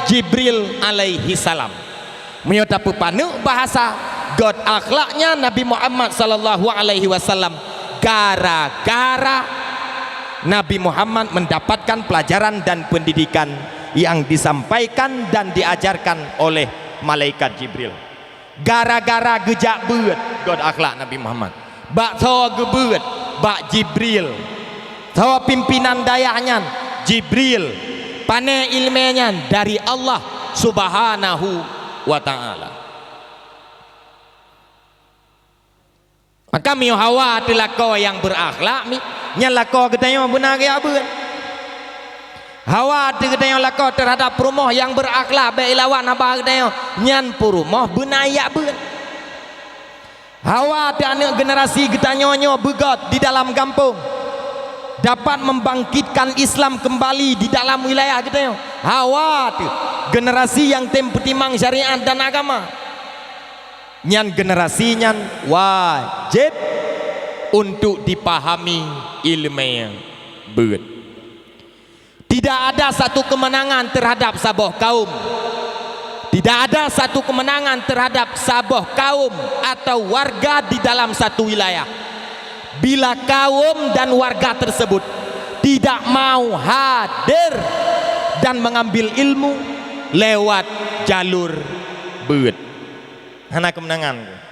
Jibril alaihi salam. Meunyoe tapeupaneuk bahasa, göt akhlaknya Nabi Muhammad sallallahu alaihi wasallam gara-gara Nabi Muhammad mendapatkan pelajaran dan pendidikan yang disampaikan dan diajarkan oleh malaikat Jibril. Gara-gara geujak beuet göt akhlak Nabi Muhammad. Bak soe geubeuet? Bak Jibril. Soe pimpinan dayah nyan? Jibril. Pané ileumé nyan? Dari Allah Subhanahu wa Ta'ala. Maka meunyoe hawa teuh lakoe nyang beurakhlak, mi, nyan lakoe geutanyoe beuna geujak beuet. Hawa teuh geutanyoe lakoe teuhadap peurumoh nyang beurakhlak, bèk ilawan haba geutanyoe, nyan peurumoh beuna jak beuet. Hawa teuh aneuk generasi geutanyoe nyoe beugöt di dalam gampông, dapat membangkitkan Islam kembali di dalam wilayah geutanyoe. Hawa teuh generasi nyang tem peutimang syariat dan agama. Nyan generasi nyan wajéb untuk dipahami ileumé beuet. Tidak ada satu kemenangan terhadap saboh kaum. Tidak ada satu kemenangan terhadap saboh kaum atau warga di dalam satu wilayah bila kaum dan warga tersebut tidak mau hadir dan mengambil ilmu lewat jalur beuet. Hana kemenangan.